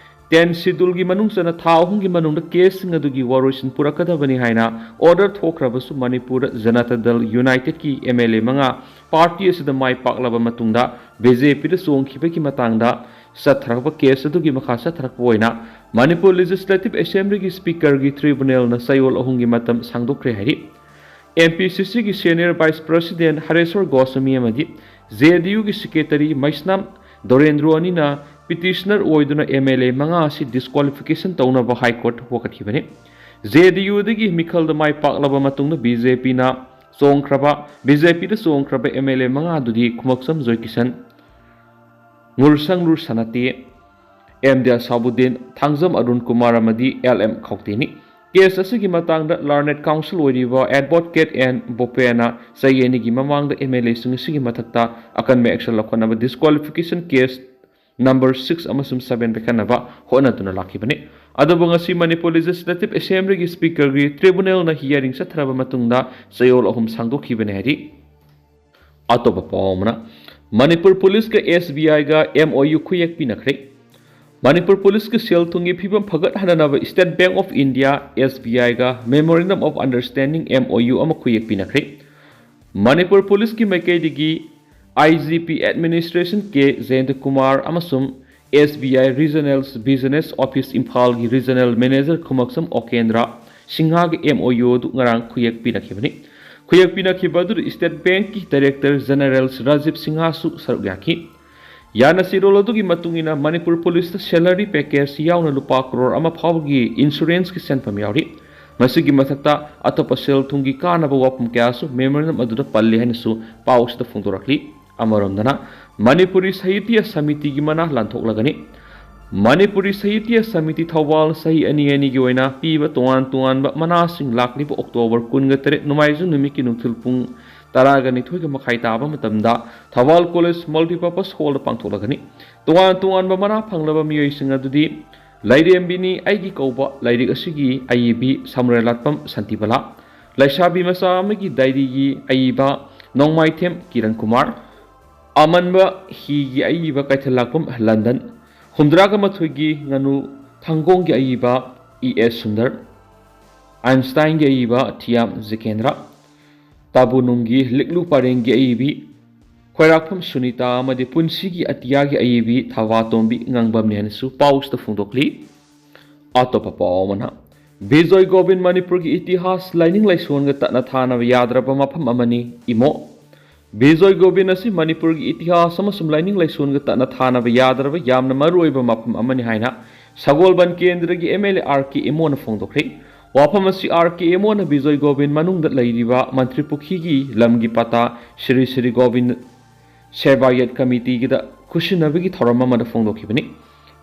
ꯇꯦꯟ ꯁꯤꯗꯨꯜꯒꯤ ꯃꯅꯨꯡ ꯆꯟꯅ ꯊꯥ ꯑꯍꯨꯝꯒꯤ ꯃꯅꯨꯡꯗ ꯀꯦꯁꯁꯤꯡ ꯑꯗꯨꯒꯤ ꯋꯥꯔꯣꯏꯁꯤꯟ ꯄꯨꯔꯛꯀꯗꯕꯅꯤ ꯍꯥꯏꯅ ꯑꯣꯔꯗꯔ ꯊꯣꯛꯈ꯭ꯔꯕꯁꯨ, ꯃꯅꯤꯄꯨꯔꯗ ꯖꯅꯇꯥ ꯗꯜ ꯌꯨꯅꯥꯏꯇꯦꯗꯀꯤ ꯑꯦꯝ ꯑꯦꯜ ꯑꯦ ꯃꯉꯥ ꯄꯥꯔꯇꯤ ꯑꯁꯤꯗ ꯃꯥꯏ ꯄꯥꯛꯂꯕ ꯃꯇꯨꯡꯗ ꯕꯤ ꯖꯦ ꯄꯤꯗ ꯆꯣꯡꯈꯤꯕꯒꯤ ꯃꯇꯥꯡꯗ ꯆꯠꯊꯔꯛꯄ ꯀꯦꯁ ꯑꯗꯨꯒꯤ ꯃꯈꯥ ꯆꯠꯊꯔꯛꯄ ꯑꯣꯏꯅ ꯃꯅꯤꯄꯨꯔ ꯂꯦꯖꯤꯁꯂꯦꯇꯤꯚ ꯑꯦꯁꯦꯝꯕ꯭ꯂꯤꯒꯤ ꯁ꯭ꯄꯤꯀꯔꯒꯤ ꯇ꯭ꯔꯤꯕꯨꯅꯦꯜꯅ ꯆꯌꯣꯜ ꯑꯍꯨꯝꯒꯤ ꯃꯇꯝ ꯁꯥꯡꯗꯣꯛꯈ꯭ꯔꯦ ꯍꯥꯏꯔꯤ꯫ ꯑꯦꯝ ꯄꯤ ꯁꯤ ꯁꯤꯒꯤ ꯁꯦꯅꯤꯌꯔ ꯚꯥꯏꯁ ꯄ꯭ꯔꯁꯤꯗꯦꯟ ꯍꯔꯦꯁ꯭ꯋꯔ ꯒꯣꯁ꯭ꯋꯥꯃꯤ ꯑꯃꯗꯤ ꯖꯦ ꯗꯤ ꯌꯨꯒꯤ ꯁꯦꯀ꯭ꯔꯦꯇꯔꯤ ꯃꯩꯁꯅꯥꯝ ꯗꯣꯔꯦꯟꯗ꯭ꯔꯣ ꯑꯅꯤꯅ ꯄꯤꯇꯤꯁꯅꯔ ꯑꯣꯏꯗꯨꯅ ꯑꯦꯝ ꯑꯦꯜ ꯑꯦ ꯃꯉꯥ ꯑꯁꯤ ꯗꯤꯁꯀ꯭ꯋꯥꯂꯤꯐꯤꯀꯦꯁꯟ ꯇꯧꯅꯕ ꯍꯥꯏ ꯀꯣꯔꯠ ꯋꯥꯀꯠꯈꯤꯕꯅꯤ꯫ ꯖꯦ ꯗꯤ ꯌꯨꯗꯒꯤ ꯃꯤꯈꯜꯗ ꯃꯥꯏ ꯄꯥꯛꯂꯕ ꯃꯇꯨꯡꯗ ꯕꯤ ꯖꯦ ꯄꯤꯅ ꯆꯣꯡꯈ꯭ꯔꯕ, ꯕꯤ ꯖꯦ ꯄꯤꯗ ꯆꯣꯡꯈ꯭ꯔꯕ ꯑꯦꯝ ꯑꯦꯜ ꯑꯦ ꯃꯉꯥꯗꯨꯗꯤ ꯈꯨꯃꯛꯆꯝ ꯖꯣꯏꯀꯤꯁꯟ, ꯉꯨꯔꯁꯪꯂꯨꯔ ꯁꯅꯥꯇꯦ, ꯑꯦꯝ ꯗꯤ ꯑꯁꯥꯕꯨꯗꯤꯟ, ꯊꯥꯡꯖꯝ ꯑꯔꯨꯟ ꯀꯨꯃꯥꯔ ꯑꯃꯗꯤ ꯑꯦꯜ ꯑꯦꯝ ꯈꯧꯇꯦꯅꯤ꯫ ꯀꯦꯁ ꯑꯁꯤꯒꯤ ꯃꯇꯥꯡꯗ ꯂꯔꯅꯦꯗ ꯀꯥꯎꯟꯁꯤꯜ ꯑꯣꯏꯔꯤꯕ ꯑꯦꯗꯚꯣꯀꯦꯠ ꯑꯦꯟ ꯕꯣꯄꯦꯅ ꯆꯍꯤ ꯑꯅꯤꯒꯤ ꯃꯃꯥꯡꯗ ꯑꯦꯝ ꯑꯦꯜ ꯑꯦꯁꯤꯡ ꯑꯁꯤꯒꯤ ꯃꯊꯛꯇ ꯑꯀꯟꯕ ꯑꯦꯛꯁꯟ ꯂꯧꯈꯠꯅꯕ ꯗꯤꯁꯀ꯭ꯋꯥꯂꯤꯐꯤꯀꯦꯁꯟ ꯀꯦꯁ ꯅꯝꯕꯔ ꯁꯤꯛꯁ ꯑꯃꯁꯨꯡ ꯁꯚꯦꯟ ꯄꯥꯏꯈꯠꯅꯕ ꯍꯣꯠꯅꯗꯨꯅ ꯂꯥꯛꯈꯤꯕꯅꯤ꯫ ꯑꯗꯨꯕꯨ ꯉꯁꯤ ꯃꯅꯤꯄꯨꯔ ꯂꯦꯖꯤꯁꯂꯦꯇꯤꯚ ꯑꯦꯁꯦꯝꯕ꯭ꯂꯤꯒꯤ ꯁ꯭ꯄꯤꯀꯔꯒꯤ ꯇ꯭ꯔꯤꯕꯨꯅꯦꯜꯅ ꯍꯤꯌꯥꯔꯤꯡ ꯆꯠꯊꯔꯕ ꯃꯇꯨꯡꯗ ꯆꯌꯣꯜ ꯑꯍꯨꯝ ꯁꯥꯡꯗꯣꯛꯈꯤꯕꯅꯤ ꯍꯥꯏꯔꯤ꯫ ꯑꯇꯣꯞꯄ ꯄꯥꯎ ꯑꯃꯅ, ꯃꯅꯤꯄꯨꯔ ꯄꯨꯂꯤꯁꯀ ꯑꯦꯁ ꯕꯤ ꯑꯥꯏꯒ ꯑꯦꯝ ꯑꯣ ꯌꯨ ꯈꯨꯌꯦꯛ ꯄꯤꯅꯈ꯭ꯔꯦ꯫ ꯃꯅꯤꯄꯨꯔ ꯄꯨꯂꯤꯁꯀꯤ ꯁꯦꯜ ꯊꯨꯝꯒꯤ ꯐꯤꯕꯝ ꯐꯒꯠꯍꯟꯅꯅꯕ state bank of India, S B ꯑꯥꯏꯒ Memorandum of Understanding, M O U, ꯑꯃ ꯈꯨꯌꯦꯛ ꯄꯤꯅꯈ꯭ꯔꯦ꯫ ꯃꯅꯤꯄꯨꯔ ꯄꯨꯂꯤꯁꯀꯤ ꯃꯥꯏꯀꯩꯗꯒꯤ I G P administration K Jayant Kumar ꯑꯃꯁꯨꯡ S B I regional business office ꯏꯝꯐꯥꯜꯒꯤ ꯔꯤꯖꯅꯦꯜ ꯃꯦꯅꯦꯖꯔ ꯈꯨꯃꯛꯁꯝ ꯑꯣꯀꯦꯟꯗ꯭ꯔ ꯁꯤꯡꯍꯥꯒꯤ ꯑꯦꯝ ꯑꯣ ꯌꯨ ꯑꯗꯨ ꯉꯔꯥꯡ ꯈꯨꯌꯦꯛ ꯄꯤꯅꯈꯤꯕꯅꯤ꯫ ꯈꯨꯌꯦꯛ ꯄꯤꯅꯈꯤꯕ ꯑꯗꯨꯗ ꯁ꯭ꯇꯦꯠ ꯕꯦꯡꯛꯀꯤ ꯗꯥꯏꯔꯦꯛꯇꯔ ꯖꯦꯅꯦꯔꯦꯜ ꯔꯥꯖꯤꯕ ꯁꯤꯡꯍꯥꯁꯨ ꯁꯔꯨꯛ ꯌꯥꯈꯤ꯫ ꯌꯥꯅ ꯆꯦꯔꯣꯜ ꯑꯗꯨꯒꯤ ꯃꯇꯨꯡ ꯏꯟꯅ ꯃꯅꯤꯄꯨꯔ ꯄꯨꯂꯤꯁꯇ ꯁꯦꯂꯔꯤ ꯄꯦꯀꯦꯖ ꯌꯥꯎꯅ ꯂꯨꯄꯥ ꯀ꯭ꯔꯣꯔ ꯑꯃ ꯐꯥꯎꯕꯒꯤ ꯏꯟꯁꯨꯔꯦꯟꯁꯀꯤ ꯁꯦꯟꯐꯝ ꯌꯥꯎꯔꯤ꯫ ꯃꯁꯤꯒꯤ ꯃꯊꯛꯇ ꯑꯇꯣꯞꯄ ꯁꯦꯜ ꯊꯨꯝꯒꯤ ꯀꯥꯟꯅꯕ ꯋꯥꯐꯝ ꯀꯌꯥꯁꯨ memorandum ꯑꯗꯨꯗ ꯄꯜꯂꯤ ꯍꯥꯏꯅꯁꯨ ꯄꯥꯎ ꯑꯁꯤꯗ ꯐꯣꯡꯗꯣꯔꯛꯂꯤ꯫ ꯑꯃꯔꯣꯝꯗꯅ ꯃꯅꯤꯄꯨꯔꯤ ꯁꯥꯍꯤꯇ꯭ꯌ ꯁꯃꯤꯇꯤꯒꯤ ꯃꯅꯥ ꯂꯥꯟꯊꯣꯛꯂꯒꯅꯤ꯫ ꯃꯅꯤꯄꯨꯔꯤ ꯁꯥꯍꯤꯇ꯭ꯌ ꯁꯃꯤꯇꯤ ꯊꯧꯕꯥꯜ ꯆꯍꯤ ꯑꯅꯤ ꯑꯅꯤꯒꯤ ꯑꯣꯏꯅ ꯄꯤꯕ ꯇꯣꯉꯥꯟ ꯇꯣꯉꯥꯟꯕ ꯃꯅꯥꯁꯤꯡ ꯂꯥꯛꯂꯤꯕ October ꯀꯨꯟꯒ ꯇꯔꯦꯠ ꯅꯣꯡꯃꯥꯏꯖꯤꯡ ꯅꯨꯃꯤꯠꯀꯤ ꯅꯨꯡꯊꯤꯜ ꯄꯨꯡ ꯇꯔꯥꯒ ꯅꯤꯊꯣꯏꯒ ꯃꯈꯥꯏ ꯇꯥꯕ ꯃꯇꯝꯗ ꯊꯧꯕꯥꯜ College Multipurpose Hallꯗ ꯄꯥꯡꯊꯣꯛꯂꯒꯅꯤ꯫ ꯇꯣꯉꯥꯟ ꯇꯣꯉꯥꯟꯕ ꯃꯅꯥ ꯐꯪꯂꯕ ꯃꯤꯑꯣꯏꯁꯤꯡ ꯑꯗꯨꯗꯤ ꯂꯩꯔꯦꯝꯕꯤꯅꯤ ꯑꯩꯒꯤ ꯀꯧꯕ ꯂꯥꯏꯔꯤꯛ ꯑꯁꯤꯒꯤ ꯑꯏꯕꯤ ꯁꯝꯔꯥꯏꯂꯥꯠꯄꯝ ꯁꯥꯟꯇꯤꯕꯂꯥ, ꯂꯩꯁꯥꯕꯤ ꯃꯆꯥ ꯑꯃꯒꯤ diaryꯒꯤ ꯑꯏꯕ ꯅꯣꯡꯃꯥꯏꯊꯦꯝ ꯀꯤꯔꯟ ꯀꯨꯃꯥꯔ, ꯑꯃꯟꯕ ꯍꯤꯒꯤ ꯑꯏꯕ ꯀꯩꯊꯦꯜꯂꯥꯛꯄꯝ ꯂꯟꯗꯟ, ꯍꯨꯝꯗ꯭ꯔꯥꯒ ꯃꯥꯊꯣꯏꯒꯤ ꯉꯥꯅꯨ ꯊꯪꯒꯣꯡꯒꯤ ꯑꯏꯕ ꯏ ꯑꯦꯁ ꯁꯨꯟꯗꯔ, ꯑꯥꯏꯟꯁꯇꯥꯏꯟꯒꯤ ꯑꯏꯕ ꯊꯤꯌꯥꯝ ꯖꯤꯀꯦꯟꯗ꯭ꯔ, ꯇꯥꯕꯨꯅꯨꯡꯒꯤ ꯂꯤꯛꯂꯨ ꯄꯔꯦꯡꯒꯤ ꯑꯏꯕꯤ ꯈꯣꯏꯔꯥꯛꯐꯝ ꯁꯨꯅꯤꯇꯥ ꯑꯃꯗꯤ ꯄꯨꯟꯁꯤꯒꯤ ꯑꯇꯤꯌꯥꯒꯤ ꯑꯏꯕꯤ ꯊꯕꯥꯇꯣꯝꯕꯤ ꯉꯥꯡꯕꯝꯅꯤ ꯍꯥꯏꯅꯁꯨ ꯄꯥꯎꯁꯤꯗ ꯐꯣꯡꯗꯣꯛꯂꯤ꯫ ꯑꯇꯣꯞꯄ ꯄꯥꯎ ꯑꯃꯅ, ꯕꯤꯖꯣꯏ ꯒꯣꯕꯤꯟ ꯃꯅꯤꯄꯨꯔꯒꯤ ꯏꯇꯤꯍꯥꯁ, ꯂꯥꯏꯅꯤꯡ ꯂꯥꯏꯁꯣꯟꯒ ꯇꯠꯅ ꯊꯥꯅꯕ ꯌꯥꯗ꯭ꯔꯕ ꯃꯐꯝ ꯑꯃꯅꯤ, ꯏꯃꯣ꯫ ꯕꯤꯖꯣꯏ ꯒꯣꯕꯤꯟ ꯑꯁꯤ ꯃꯅꯤꯄꯨꯔꯒꯤ ꯏꯇꯤꯍꯥꯁ ꯑꯃꯁꯨꯡ ꯂꯥꯏꯅꯤꯡ ꯂꯥꯏꯁꯣꯟꯒ ꯇꯠꯅ ꯊꯥꯅꯕ ꯌꯥꯗ꯭ꯔꯕ ꯌꯥꯝꯅ ꯃꯔꯨꯑꯣꯏꯕ ꯃꯐꯝ ꯑꯃꯅꯤ ꯍꯥꯏꯅ ꯁꯒꯣꯜꯕꯟ ꯀꯦꯟꯗ꯭ꯔꯒꯤ ꯑꯦꯝ ꯑꯦꯜ ꯑꯦ ꯑꯥꯔ ꯀꯦ ꯏꯃꯣꯅ ꯐꯣꯡꯗꯣꯛꯈ꯭ꯔꯦ꯫ ꯋꯥꯐꯝ ꯑꯁꯤ ꯑꯥꯔ ꯀꯦ ꯏꯃꯣꯅ ꯕꯤꯖꯣꯏ ꯒꯣꯕꯤꯟ ꯃꯅꯨꯡꯗ ꯂꯩꯔꯤꯕ ꯃꯟꯇ꯭ꯔꯤ ꯄꯨꯈ꯭ꯔꯤꯒꯤ ꯂꯝꯒꯤ ꯄꯇꯥ ꯁ꯭ꯔꯤ ꯁ꯭ꯔꯤ ꯒꯣꯕꯤꯟ ꯁꯦꯕꯥꯌꯠ ꯀꯃꯤꯇꯤꯒꯤꯗ ꯈꯨꯠꯁꯤꯟꯅꯕꯒꯤ ꯊꯧꯔꯝ ꯑꯃꯗ ꯐꯣꯡꯗꯣꯛꯈꯤꯕꯅꯤ꯫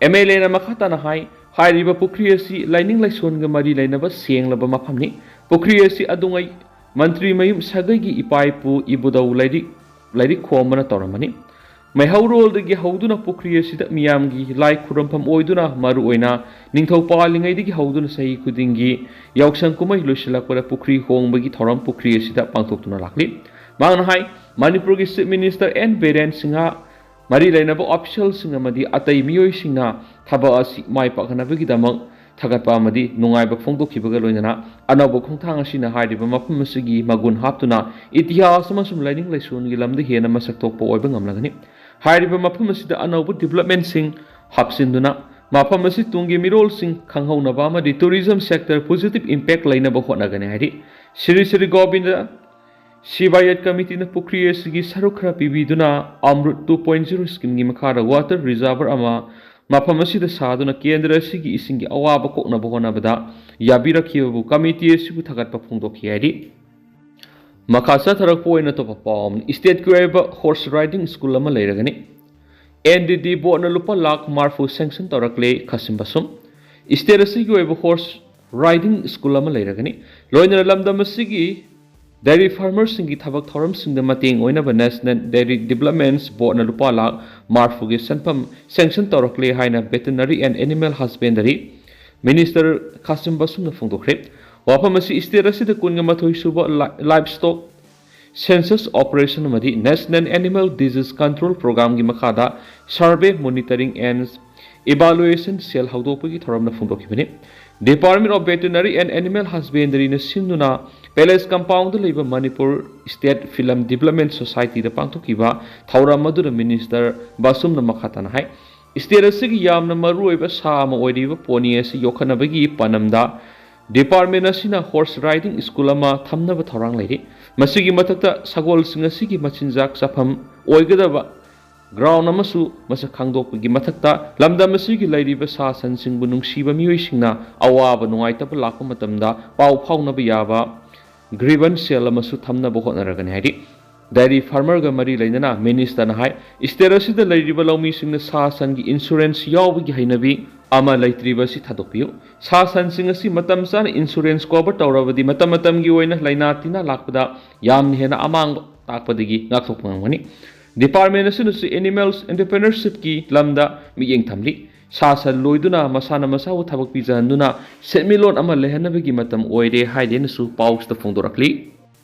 ꯑꯦꯝ ꯑꯦꯜ ꯑꯦꯅ ꯃꯈꯥ ꯇꯥꯅ ꯍꯥꯏ, ꯍꯥꯏꯔꯤꯕ ꯄꯨꯈ꯭ꯔꯤ ꯑꯁꯤ ꯂꯥꯏꯅꯤꯡ ꯂꯥꯏꯁꯣꯟꯒ ꯃꯔꯤ ꯂꯩꯅꯕ ꯁꯦꯡꯂꯕ ꯃꯐꯝꯅꯤ꯫ ꯄꯨꯈ꯭ꯔꯤ ꯑꯁꯤ ꯑꯗꯨꯉꯩ ꯃꯟꯇ꯭ꯔꯤ ꯃꯌꯨꯝ ꯁꯥꯒꯩꯒꯤ ꯏꯄꯥ ꯏꯄꯨ ꯏꯕꯨꯙꯧ ꯂꯥꯏꯔꯤꯛ, ꯂꯥꯏꯔꯤꯛ ꯈꯣꯝꯕꯅ ꯇꯧꯔꯝꯕꯅꯤ꯫ ꯃꯩꯍꯧꯔꯣꯜꯗꯒꯤ ꯍꯧꯗꯨꯅ ꯄꯨꯈ꯭ꯔꯤ ꯑꯁꯤꯗ ꯃꯤꯌꯥꯝꯒꯤ ꯂꯥꯏ ꯈꯨꯔꯨꯝꯐꯝ ꯑꯣꯏꯗꯨꯅ, ꯃꯔꯨꯑꯣꯏꯅ ꯅꯤꯡꯊꯧ ꯄꯥꯜꯂꯤꯉꯩꯗꯒꯤ ꯍꯧꯗꯨꯅ ꯆꯍꯤ ꯈꯨꯗꯤꯡꯒꯤ ꯌꯥꯎꯁꯪ ꯀꯨꯝꯍꯩ ꯂꯣꯏꯁꯤꯜꯂꯛꯄꯗ ꯄꯨꯈ꯭ꯔꯤ ꯍꯣꯡꯕꯒꯤ ꯊꯧꯔꯝ ꯄꯨꯈ꯭ꯔꯤ ꯑꯁꯤꯗ ꯄꯥꯡꯊꯣꯛꯇꯨꯅ ꯂꯥꯛꯂꯤ꯫ ꯃꯍꯥꯛꯅ ꯍꯥꯏ, ꯃꯅꯤꯄꯨꯔꯒꯤ Chief Minister N Biren Singh, ꯃꯔꯤ ꯂꯩꯅꯕ officialꯁꯤꯡ ꯑꯃꯗꯤ ꯑꯇꯩ ꯃꯤꯑꯣꯏꯁꯤꯡꯅ ꯊꯕꯛ ꯑꯁꯤ ꯃꯥꯏ ꯄꯥꯛꯍꯟꯅꯕꯒꯤꯗꯃꯛ ꯊꯥꯒꯠꯄ ꯑꯃꯗꯤ ꯅꯨꯡꯉꯥꯏꯕ ꯐꯣꯡꯗꯣꯛꯈꯤꯕꯒ ꯂꯣꯏꯅꯅ ꯑꯅꯧꯕ ꯈꯣꯡꯊꯥꯡ ꯑꯁꯤꯅ ꯍꯥꯏꯔꯤꯕ ꯃꯐꯝ ꯑꯁꯤꯒꯤ ꯃꯒꯨꯟ ꯍꯥꯞꯇꯨꯅ ꯏꯇꯤꯍꯥꯁ ꯑꯃꯁꯨꯡ ꯂꯥꯏꯅꯤꯡ ꯂꯥꯏꯁꯣꯟꯒꯤ ꯂꯝꯗ ꯍꯦꯟꯅ ꯃꯁꯛ ꯊꯣꯛꯄ ꯑꯣꯏꯕ ꯉꯝꯂꯒꯅꯤ꯫ ꯍꯥꯏꯔꯤꯕ ꯃꯐꯝ ꯑꯁꯤꯗ ꯑꯅꯧꯕ developmentꯁꯤꯡ ꯍꯥꯞꯆꯤꯟꯗꯨꯅ ꯃꯐꯝ ꯑꯁꯤ ꯇꯨꯡꯒꯤ ꯃꯤꯔꯣꯜꯁꯤꯡ ꯈꯪꯍꯧꯅꯕ ꯑꯃꯗꯤ tourism sector positive impact ꯂꯩꯅꯕ ꯍꯣꯠꯅꯒꯅꯤ ꯍꯥꯏꯔꯤ꯫ ꯁ꯭ꯔꯤ ꯁ꯭ꯔꯤ ꯒꯣꯕꯤꯟꯗ ꯁꯤꯕꯥꯌꯠ ꯀꯃꯤꯇꯤꯅ ꯄꯨꯈ꯭ꯔꯤ ꯑꯁꯤꯒꯤ ꯁꯔꯨꯛ ꯈꯔ ꯄꯤꯕꯤꯗꯨꯅ ꯑꯃ꯭ꯔꯨꯠ two point zero schemeꯒꯤ ꯃꯈꯥꯗ water reservoir ꯑꯃ ꯃꯐꯝ ꯑꯁꯤꯗ ꯁꯥꯗꯨꯅ ꯀꯦꯟꯗ꯭ꯔ ꯑꯁꯤꯒꯤ ꯏꯁꯤꯡꯒꯤ ꯑꯋꯥꯕ ꯀꯣꯛꯅꯕ ꯍꯣꯠꯅꯕꯗ ꯌꯥꯕꯤꯔꯛꯈꯤꯕꯕꯨ ꯀꯃꯤꯇꯤ ꯑꯁꯤꯕꯨ ꯊꯥꯒꯠꯄ ꯐꯣꯡꯗꯣꯛꯈꯤ ꯍꯥꯏꯔꯤ꯫ ꯃꯈꯥ ꯆꯠꯊꯔꯛꯄ ꯑꯣꯏꯅ ꯑꯇꯣꯞꯄ ꯄꯥꯎ ꯑꯃꯅ, ꯏꯁꯇꯦꯠꯀꯤ ꯑꯣꯏꯕ ꯍꯣꯔꯁ ꯔꯥꯏꯗꯤꯡ ꯁ꯭ꯀꯨꯜ ꯑꯃ ꯂꯩꯔꯒꯅꯤ꯫ ꯑꯦꯟ ꯗꯤ ꯗꯤ ꯕꯣꯔꯗꯅ ꯂꯨꯄꯥ ꯂꯥꯈ ꯃꯔꯐꯨ ꯁꯦꯡꯁꯟ ꯇꯧꯔꯛꯂꯦ, ꯈꯥꯁꯤꯝ ꯕꯥꯁꯨꯝ꯫ ꯏꯁꯇꯦꯠ ꯑꯁꯤꯒꯤ ꯑꯣꯏꯕ ꯍꯣꯔꯁ ꯔꯥꯏꯗꯤꯡ ꯁ꯭ꯀꯨꯜ ꯑꯃ ꯂꯩꯔꯒꯅꯤ꯫ ꯂꯣꯏꯅꯅ ꯂꯝꯗꯝ ꯑꯁꯤꯒꯤ ꯗꯦꯔꯤ ꯐꯥꯔꯃꯔꯁꯤꯡꯒꯤ ꯊꯕꯛ ꯊꯧꯔꯝꯁꯤꯡꯗ ꯃꯇꯦꯡ ꯑꯣꯏꯅꯕ ꯅꯦꯁꯅꯦꯜ ꯗꯦꯔꯤ ꯗꯤꯕꯂꯞꯃꯦꯟꯠꯁ ꯕꯣꯔꯗꯅ ꯂꯨꯄꯥ ꯂꯥꯈ ꯃꯔꯐꯨꯒꯤ ꯁꯦꯟꯐꯝ ꯁꯦꯡꯁꯟ ꯇꯧꯔꯛꯂꯦ ꯍꯥꯏꯅ veterinary and animal husbandry minister Khashim ꯕꯥꯁꯨꯝꯅ ꯐꯣꯡꯗꯣꯛꯈ꯭ꯔꯦ꯫ ꯋꯥꯐꯝ ꯑꯁꯤ ꯏꯁꯇꯦꯠ ꯑꯁꯤꯗ ꯀꯨꯟꯒ ꯃꯥꯊꯣꯏ ꯁꯨꯕ ꯂꯥꯏ-, ꯂꯥꯏꯚ ꯁ꯭ꯇꯣꯛ ꯁꯦꯟꯁꯁ ꯑꯣꯄꯔꯦꯁꯟ ꯑꯃꯗꯤ ꯅꯦꯁꯅꯦꯜ ꯑꯦꯅꯤꯃꯦꯜ ꯗꯤꯖꯤꯖ ꯀꯟꯇ꯭ꯔꯣꯜ ꯄ꯭ꯔꯣꯒ꯭ꯔꯥꯝꯒꯤ ꯃꯈꯥꯗ survey, monitoring and evaluation cell ꯍꯧꯗꯣꯛꯄꯒꯤ ꯊꯧꯔꯝꯅ ꯐꯣꯡꯗꯣꯛꯈꯤꯕꯅꯤ꯫ Department of Veterinary and Animal Husbandryꯅ ꯁꯤꯟꯗꯨꯅ ꯄꯦꯂꯦꯁ ꯀꯝꯄꯥꯎꯟꯗ ꯂꯩꯕ ꯃꯅꯤꯄꯨꯔ ꯁ꯭ꯇꯦꯠ ꯐꯤꯂꯝ ꯗꯤꯕꯂꯞꯃꯦꯟ ꯁꯣꯁꯥꯏꯇꯤꯗ ꯄꯥꯡꯊꯣꯛꯈꯤꯕ ꯊꯧꯔꯝ ꯑꯗꯨꯗ ꯃꯤꯅꯤꯁꯇꯔ ꯕꯥꯁꯨꯝꯅ ꯃꯈꯥ ꯇꯥꯅ ꯍꯥꯏ, ꯏꯁꯇꯦꯠ ꯑꯁꯤꯒꯤ ꯌꯥꯝꯅ ꯃꯔꯨꯑꯣꯏꯕ ꯁꯥ ꯑꯃ ꯑꯣꯏꯔꯤꯕ ꯄꯣꯅꯤ ꯑꯁꯤ ꯌꯣꯛꯈꯠꯅꯕꯒꯤ ꯄꯥꯟꯗꯝꯗ ꯗꯤꯄꯥꯔꯠꯃꯦꯟ ꯑꯁꯤꯅ ꯍꯣꯔꯁ ꯔꯥꯏꯗꯤꯡ ꯁ꯭ꯀꯨꯜ ꯑꯃ ꯊꯝꯅꯕ ꯊꯧꯔꯥꯡ ꯂꯩꯔꯤ꯫ ꯃꯁꯤꯒꯤ ꯃꯊꯛꯇ ꯁꯒꯣꯜꯁꯤꯡ ꯑꯁꯤꯒꯤ ꯃꯆꯤꯟꯖꯥꯛ ꯆꯥꯐꯝ ꯑꯣꯏꯒꯗꯕ ꯒ꯭ꯔꯥꯎꯟ ꯑꯃꯁꯨ ꯃꯁꯛ ꯈꯪꯗꯣꯛꯄꯒꯤ ꯃꯊꯛꯇ, ꯂꯝꯗꯝ ꯑꯁꯤꯒꯤ ꯂꯩꯔꯤꯕ ꯁꯥ ꯁꯟꯁꯤꯡꯕꯨ ꯅꯨꯡꯁꯤꯕ ꯃꯤꯑꯣꯏꯁꯤꯡꯅ ꯑꯋꯥꯕ ꯅꯨꯡꯉꯥꯏꯇꯕ ꯂꯥꯛꯄ ꯃꯇꯝꯗ ꯄꯥꯎ ꯐꯥꯎꯅꯕ ꯌꯥꯕ ꯒ꯭ꯔꯤꯚꯟꯁ ꯁꯦꯜ ꯑꯃꯁꯨ ꯊꯝꯅꯕ ꯍꯣꯠꯅꯔꯒꯅꯤ ꯍꯥꯏꯔꯤ꯫ ꯗꯥꯏꯔꯤ ꯐꯥꯔꯃꯔꯒ ꯃꯔꯤ ꯂꯩꯅꯅ ꯃꯤꯅꯤꯁꯇꯔꯅ ꯍꯥꯏ, ꯏꯁꯇꯦꯠ ꯑꯁꯤꯗ ꯂꯩꯔꯤꯕ ꯂꯧꯃꯤꯁꯤꯡꯅ ꯁꯥ ꯁꯟꯒꯤ ꯏꯟꯁꯨꯔꯦꯟꯁ ꯌꯥꯎꯕꯒꯤ ꯍꯩꯅꯕꯤ ꯑꯃ ꯂꯩꯇ꯭ꯔꯤꯕ ꯑꯁꯤ ꯊꯥꯗꯣꯛꯄꯤꯌꯨ꯫ ꯁꯥ ꯁꯟꯁꯤꯡ ꯑꯁꯤ ꯃꯇꯝ ꯆꯥꯅ ꯏꯟꯁꯨꯔꯦꯟꯁ ꯀꯣꯚꯔ ꯇꯧꯔꯕꯗꯤ ꯃꯇꯝ ꯃꯇꯝꯒꯤ ꯑꯣꯏꯅ ꯂꯥꯏꯅꯥ ꯇꯤꯟꯅꯥ ꯂꯥꯛꯄꯗ ꯌꯥꯝꯅ ꯍꯦꯟꯅ ꯑꯃꯥꯡꯕ ꯇꯥꯛꯄꯗꯒꯤ ꯉꯥꯛꯊꯣꯛꯄ ꯉꯝꯒꯅꯤ꯫ ꯗꯤꯄꯥꯔꯠꯃꯦꯟ ꯑꯁꯤꯅꯁꯨ ꯑꯦꯅꯤꯃꯦꯜꯁ ꯑꯦꯟꯇꯔꯄ꯭ꯔꯦꯅꯔꯁꯤꯞꯀꯤ ꯂꯝꯗ ꯃꯤꯠꯌꯦꯡ ꯊꯝꯂꯤ꯫ ꯁꯥ ꯁꯟ ꯂꯣꯏꯗꯨꯅ ꯃꯁꯥꯅ ꯃꯁꯥꯕꯨ ꯊꯕꯛ ꯄꯤꯖꯍꯟꯗꯨꯅ ꯁꯦꯟꯃꯤꯠꯂꯣꯟ ꯑꯃ ꯂꯩꯍꯟꯅꯕꯒꯤ ꯃꯇꯝ ꯑꯣꯏꯔꯦ ꯍꯥꯏꯗꯦꯅꯁꯨ ꯄꯥꯎꯁꯤꯗ ꯐꯣꯡꯗꯣꯔꯛꯂꯤ꯫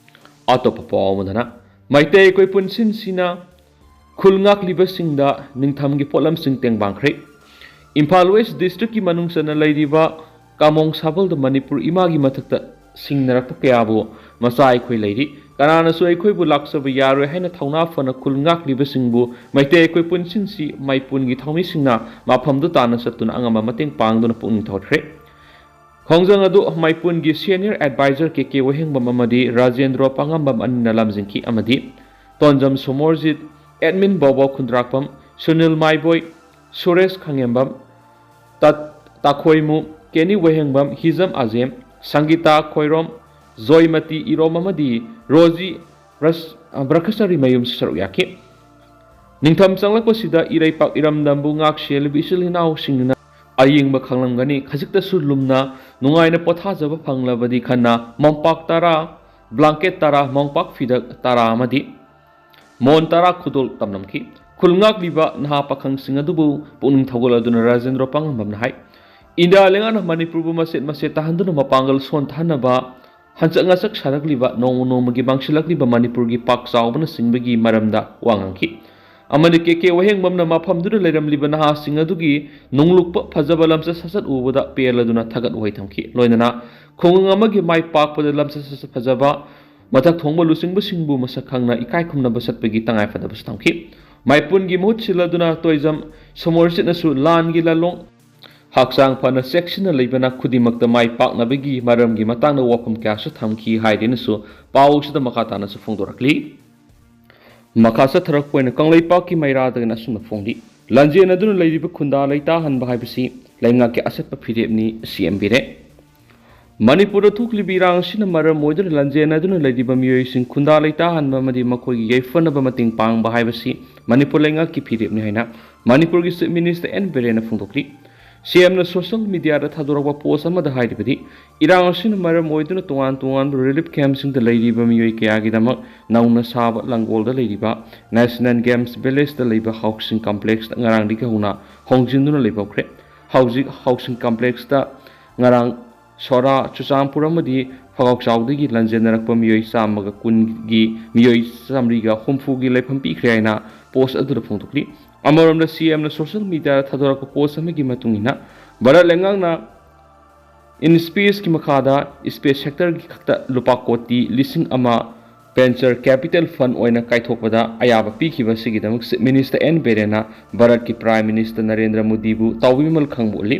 ꯑꯇꯣꯞꯄ ꯄꯥꯎ ꯑꯃꯗꯅ, ꯃꯩꯇꯩ ꯑꯩꯈꯣꯏ ꯄꯨꯟꯁꯤꯟꯁꯤꯅ ꯈꯨꯜ ꯉꯥꯛꯂꯤꯕꯁꯤꯡꯗ ꯅꯤꯡꯊꯝꯒꯤ ꯄꯣꯠꯂꯝꯁꯤꯡ ꯇꯦꯡꯕꯥꯡꯈ꯭ꯔꯦ꯫ ꯏꯝꯐꯥꯜ ꯋꯦꯁ ꯗꯤꯁꯇ꯭ꯔꯤꯛꯀꯤ ꯃꯅꯨꯡ ꯆꯟꯅ ꯂꯩꯔꯤꯕ ꯀꯥꯃꯣꯡ ꯁꯥꯕꯜꯗ ꯃꯅꯤꯄꯨꯔ ꯏꯃꯥꯒꯤ ꯃꯊꯛꯇ ꯁꯤꯡꯅꯔꯛꯄ ꯀꯌꯥꯕꯨ ꯃꯆꯥ ꯑꯩꯈꯣꯏ ꯂꯩꯔꯤ꯫ ꯀꯅꯥꯅꯁꯨ ꯑꯩꯈꯣꯏꯕꯨ ꯂꯥꯛꯆꯕ ꯌꯥꯔꯣꯏ ꯍꯥꯏꯅ ꯊꯧꯅꯥ ꯐꯅ ꯈꯨꯜ ꯉꯥꯛꯂꯤꯕꯁꯤꯡꯕꯨ ꯃꯩꯇꯩ ꯑꯩꯈꯣꯏ ꯄꯨꯟꯁꯤꯟꯁꯤ ꯃꯩꯄꯨꯟꯒꯤ ꯊꯧꯃꯤꯁꯤꯡꯅ ꯃꯐꯝꯗꯨ ꯇꯥꯟꯅ ꯆꯠꯇꯨꯅ ꯑꯉꯝꯕ ꯃꯇꯦꯡ ꯄꯥꯡꯗꯨꯅ ꯄꯨꯛꯅꯤꯡ ꯊꯧꯒꯠꯈ꯭ꯔꯦ꯫ ꯈꯣꯡꯖꯪ ꯑꯗꯨ ꯃꯩꯄꯨꯟꯒꯤ ꯁꯦꯅꯤꯌꯔ ꯑꯦꯗꯚꯥꯏꯖꯔ ꯀꯦ ꯀꯦ ꯋꯥꯍꯦꯡꯕꯝ ꯑꯃꯗꯤ ꯔꯥꯖꯦꯟꯗ꯭ꯔꯣ ꯄꯥꯉꯝꯕꯝ ꯑꯅꯤꯅ ꯂꯝꯖꯤꯡꯈꯤ ꯑꯃꯗꯤ ꯇꯣꯟꯖꯝ ꯁꯣꯃꯣꯔꯖꯤꯠ, ꯑꯦꯗꯃꯤꯟ ꯕꯣꯕꯣ ꯈꯨꯟꯗ꯭ꯔꯥꯛꯄꯝ, ꯁꯨꯅꯤꯜ ꯃꯥꯏꯕꯣꯏ, ꯁꯨꯔꯦꯁ ꯈꯪꯉꯦꯝꯕꯝ, ꯇꯥ-, ꯇꯥꯈꯣꯏꯃꯨ, ꯀꯦꯅꯤ ꯋꯥꯍꯦꯡꯕꯝ, ꯍꯤꯖꯝ ꯑꯖꯦꯝ, ꯁꯪꯒꯤꯇꯥ ꯈꯣꯏꯔꯣꯝ, ꯖꯣꯏꯃꯇꯤ ꯏꯔꯣꯝ ꯑꯃꯗꯤ ꯔꯣꯖꯤ ꯕ꯭ꯔꯁ-, ꯕ꯭ꯔꯈꯆꯥꯔꯤ ꯃꯌꯨꯝꯁꯨ ꯁꯔꯨꯛ ꯌꯥꯈꯤ꯫ ꯅꯤꯡꯊꯝ ꯆꯪꯂꯛꯄꯁꯤꯗ ꯏꯔꯩꯄꯥꯛ ꯏꯔꯝꯗꯝꯕꯨ ꯉꯥꯛ ꯁꯦꯜꯂꯤꯕ ꯏꯆꯤꯜ ꯏꯅꯥꯎꯁꯤꯡꯅ ꯑꯌꯤꯡꯕ ꯈꯪꯂꯝꯒꯅꯤ꯫ ꯈꯖꯤꯛꯇꯁꯨ ꯂꯨꯝꯅ ꯅꯨꯡꯉꯥꯏꯅ ꯄꯣꯊꯥꯖꯕ ꯐꯪꯂꯕꯗꯤ ꯈꯟꯅ ꯃꯣꯝꯄꯥꯛ ꯇꯔꯥ, ꯕ꯭ꯂꯥꯡꯀꯦꯠ ꯇꯔꯥ, ꯃꯣꯝꯄꯥꯛ ꯐꯤꯗꯛ ꯇꯔꯥ ꯑꯃꯗꯤ ꯃꯣꯟ ꯇꯔꯥ ꯈꯨꯗꯣꯜ ꯇꯝꯂꯝꯈꯤ꯫ ꯈꯨꯜ ꯉꯥꯛꯂꯤꯕ ꯅꯍꯥ ꯄꯥꯈꯪꯁꯤꯡ ꯑꯗꯨꯕꯨ ꯄꯨꯛꯅꯤꯡ ꯊꯧꯒꯠꯂꯗꯨꯅ ꯔꯥꯖꯦꯟꯗ꯭ꯔꯣ ꯄꯥꯉꯝꯕꯝꯅ ꯍꯥꯏ, ꯏꯟꯗꯤꯌꯥ ꯂꯩꯉꯥꯛꯅ ꯃꯅꯤꯄꯨꯔꯕꯨ ꯃꯆꯦꯠ ꯃꯆꯦꯠ ꯇꯥꯍꯟꯗꯨꯅ ꯃꯄꯥꯡꯒꯜ ꯁꯣꯟꯊꯍꯟꯅꯕ ꯍꯟꯆꯛ ꯉꯆꯛ ꯁꯥꯔꯛꯂꯤꯕ, ꯅꯣꯡꯃ ꯅꯣꯡꯃꯒꯤ ꯃꯥꯡꯁꯤꯜꯂꯛꯂꯤꯕ ꯃꯅꯤꯄꯨꯔꯒꯤ ꯄꯥꯛ ꯆꯥꯎꯕꯅꯆꯤꯡꯕꯒꯤ ꯃꯔꯝꯗ ꯋꯥ ꯉꯥꯡꯈꯤ꯫ ꯑꯃꯗꯤ ꯀꯦ ꯀꯦ ꯋꯥꯍꯦꯡꯕꯝꯅ ꯃꯐꯝꯗꯨꯗ ꯂꯩꯔꯝꯂꯤꯕ ꯅꯍꯥꯁꯤꯡ ꯑꯗꯨꯒꯤ ꯅꯨꯡꯂꯨꯛꯄ ꯐꯖꯕ ꯂꯝꯆꯠ ꯁꯥꯖꯠ ꯎꯕꯗ ꯄꯦꯜꯂꯗꯨꯅ ꯊꯥꯒꯠ ꯋꯥꯍꯩ ꯊꯝꯈꯤ꯫ ꯂꯣꯏꯅꯅ ꯈꯨꯡꯒꯪ ꯑꯃꯒꯤ ꯃꯥꯏ ꯄꯥꯛꯄꯗ ꯂꯝꯆꯠ ꯁꯥꯖꯠ ꯐꯖꯕ, ꯃꯊꯛ ꯊꯣꯡꯕ ꯂꯨꯆꯤꯡꯕꯁꯤꯡꯕꯨ ꯃꯁꯛ ꯈꯪꯅ ꯏꯀꯥꯏ ꯈꯨꯝꯅꯕ ꯆꯠꯄꯒꯤ ꯇꯉꯥꯏꯐꯗꯕꯁꯨ ꯊꯝꯈꯤ꯫ ꯃꯥꯏꯄꯨꯟꯒꯤ ꯃꯍꯨꯠ ꯁꯤꯜꯂꯗꯨꯅ ꯇꯣꯏꯖꯝ ꯁꯣꯃꯣꯔꯖꯤꯠꯅꯁꯨ ꯂꯥꯟꯒꯤ ꯂꯥꯂꯣꯡ ꯍꯛꯆꯥꯡ ꯐꯅ ꯆꯦꯛꯁꯤꯟꯅ ꯂꯩꯕꯅ ꯈꯨꯗꯤꯡꯃꯛꯇ ꯃꯥꯏ ꯄꯥꯛꯅꯕꯒꯤ ꯃꯔꯝꯒꯤ ꯃꯇꯥꯡꯗ ꯋꯥꯐꯝ ꯀꯌꯥꯁꯨ ꯊꯝꯈꯤ ꯍꯥꯏꯗꯨꯅꯁꯨ ꯄꯥꯎꯁꯤꯗ ꯃꯈꯥ ꯇꯥꯅꯁꯨ ꯐꯣꯡꯗꯣꯔꯛꯂꯤ꯫ ꯃꯈꯥ ꯆꯠꯊꯔꯛꯄ ꯑꯣꯏꯅ ꯀꯪꯂꯩꯄꯥꯛꯀꯤ ꯃꯩꯔꯥꯗꯒꯤꯅ ꯑꯁꯨꯝꯅ ꯐꯣꯡꯂꯤ꯫ ꯂꯥꯟꯖꯦꯟꯅꯗꯨꯅ ꯂꯩꯔꯤꯕ ꯈꯨꯟꯗꯥ ꯂꯩꯇꯥꯍꯟꯕ ꯍꯥꯏꯕꯁꯤ ꯂꯩꯉꯥꯛꯀꯤ ꯑꯆꯠꯄ ꯐꯤꯔꯦꯞꯅꯤ, ꯁꯤ ꯑꯦꯝ ꯕꯤꯔꯦꯟ꯫ ꯃꯅꯤꯄꯨꯔꯗ ꯊꯣꯛꯂꯤꯕ ꯏꯔꯥꯡ ꯑꯁꯤꯅ ꯃꯔꯝ ꯑꯣꯏꯗꯨꯅ ꯂꯥꯟꯖꯦꯟꯅꯗꯨꯅ ꯂꯩꯔꯤꯕ ꯃꯤꯑꯣꯏꯁꯤꯡ ꯈꯨꯟꯗꯥ ꯂꯩꯇꯥꯍꯟꯕ ꯑꯃꯗꯤ ꯃꯈꯣꯏꯒꯤ ꯌꯥꯏꯐꯅꯕ ꯃꯇꯦꯡ ꯄꯥꯡꯕ ꯍꯥꯏꯕꯁꯤ ꯃꯅꯤꯄꯨꯔ ꯂꯩꯉꯥꯛꯀꯤ ꯐꯤꯔꯦꯞꯅꯤ ꯍꯥꯏꯅ ꯃꯅꯤꯄꯨꯔꯒꯤ ꯆꯤꯐ ꯃꯤꯅꯤꯁꯇꯔ ꯑꯦꯟ ꯕꯤꯔꯦꯟꯅ ꯐꯣꯡꯗꯣꯛꯂꯤ꯫ ꯁꯤ ꯑꯦꯝꯅ ꯁꯣꯁꯤꯌꯦꯜ ꯃꯤꯗꯤꯌꯥꯗ ꯊꯥꯗꯣꯔꯛꯄ ꯄꯣꯁ ꯑꯃꯗ ꯍꯥꯏꯔꯤꯕꯗꯤ, ꯏꯔꯥꯡ ꯑꯁꯤꯅ ꯃꯔꯝ ꯑꯣꯏꯗꯨꯅ ꯇꯣꯉꯥꯟ ꯇꯣꯉꯥꯟꯕ ꯔꯤꯂꯤꯐ ꯀꯦꯝꯞꯁꯤꯡꯗ ꯂꯩꯔꯤꯕ ꯃꯤꯑꯣꯏ ꯀꯌꯥꯒꯤꯗꯃꯛ ꯅꯧꯅ ꯁꯥꯕ ꯂꯥꯡꯒꯣꯜꯗ ꯂꯩꯔꯤꯕ ꯅꯦꯁꯅꯦꯜ ꯒꯦꯝꯁ ꯚꯤꯂꯦꯖꯇ ꯂꯩꯕ ꯍꯥꯎꯁꯤꯡ ꯀꯝꯄ꯭ꯂꯦꯛꯁꯇ ꯉꯔꯥꯡꯗꯒꯤ ꯍꯧꯅ ꯍꯣꯡꯖꯤꯟꯗꯨꯅ ꯂꯩꯍꯧꯈ꯭ꯔꯦ꯫ ꯍꯧꯖꯤꯛ ꯍꯥꯎꯁꯤꯡ ꯀꯝꯄ꯭ꯂꯦꯛꯁꯇ ꯉꯔꯥꯡ ꯁꯣꯔꯥ, ꯆꯨꯔꯆꯥꯟꯄꯨꯔ ꯑꯃꯗꯤ ꯐꯒꯥꯎꯆꯥꯎꯗꯒꯤ ꯂꯥꯟꯖꯦꯟꯅꯔꯛꯄ ꯃꯤꯑꯣꯏ ꯆꯥꯝꯃꯒ ꯀꯨꯟꯒꯤ ꯃꯤꯑꯣꯏ ꯆꯥꯃꯔꯤꯒ ꯍꯨꯝꯐꯨꯒꯤ ꯂꯩꯐꯝ ꯄꯤꯈ꯭ꯔꯦ ꯍꯥꯏꯅ ꯄꯣꯁ ꯑꯗꯨꯗ ꯐꯣꯡꯗꯣꯛꯂꯤ꯫ ꯑꯃꯔꯣꯝꯗ ꯁꯤ ꯑꯦꯝꯅ ꯁꯣꯁꯤꯌꯦꯜ ꯃꯤꯗꯤꯌꯥꯗ ꯊꯥꯗꯣꯔꯛꯄ ꯄꯣꯁ ꯑꯃꯒꯤ ꯃꯇꯨꯡ ꯏꯟꯅ, ꯚꯥꯔꯠ ꯂꯩꯉꯥꯛꯅ ꯏꯟ ꯁ꯭ꯄꯦꯁꯀꯤ ꯃꯈꯥꯗ ꯁ꯭ꯄꯦꯁ ꯁꯦꯛꯇꯔꯒꯤ ꯈꯛꯇ ꯂꯨꯄꯥ ꯀꯣꯇꯤ ꯂꯤꯁꯤꯡ ꯑꯃ ꯚꯦꯟꯆꯔ ꯀꯦꯄꯤꯇꯦꯜ ꯐꯟꯗ ꯑꯣꯏꯅ ꯀꯥꯏꯊꯣꯛꯄꯗ ꯑꯌꯥꯕ ꯄꯤꯈꯤꯕ ꯑꯁꯤꯒꯤꯗꯃꯛ ꯆꯤꯐ ꯃꯤꯅꯤꯁꯇꯔ ꯑꯦꯟ ꯕꯤꯔꯦꯟꯅ ꯚꯥꯔꯠꯀꯤ ꯄ꯭ꯔꯥꯏꯝ ꯃꯤꯅꯤꯁꯇꯔ ꯅꯔꯦꯟꯗ꯭ꯔ ꯃꯣꯗꯤꯕꯨ ꯇꯥꯎꯕꯤꯃꯜ ꯈꯪꯕ ꯎꯠꯂꯤ꯫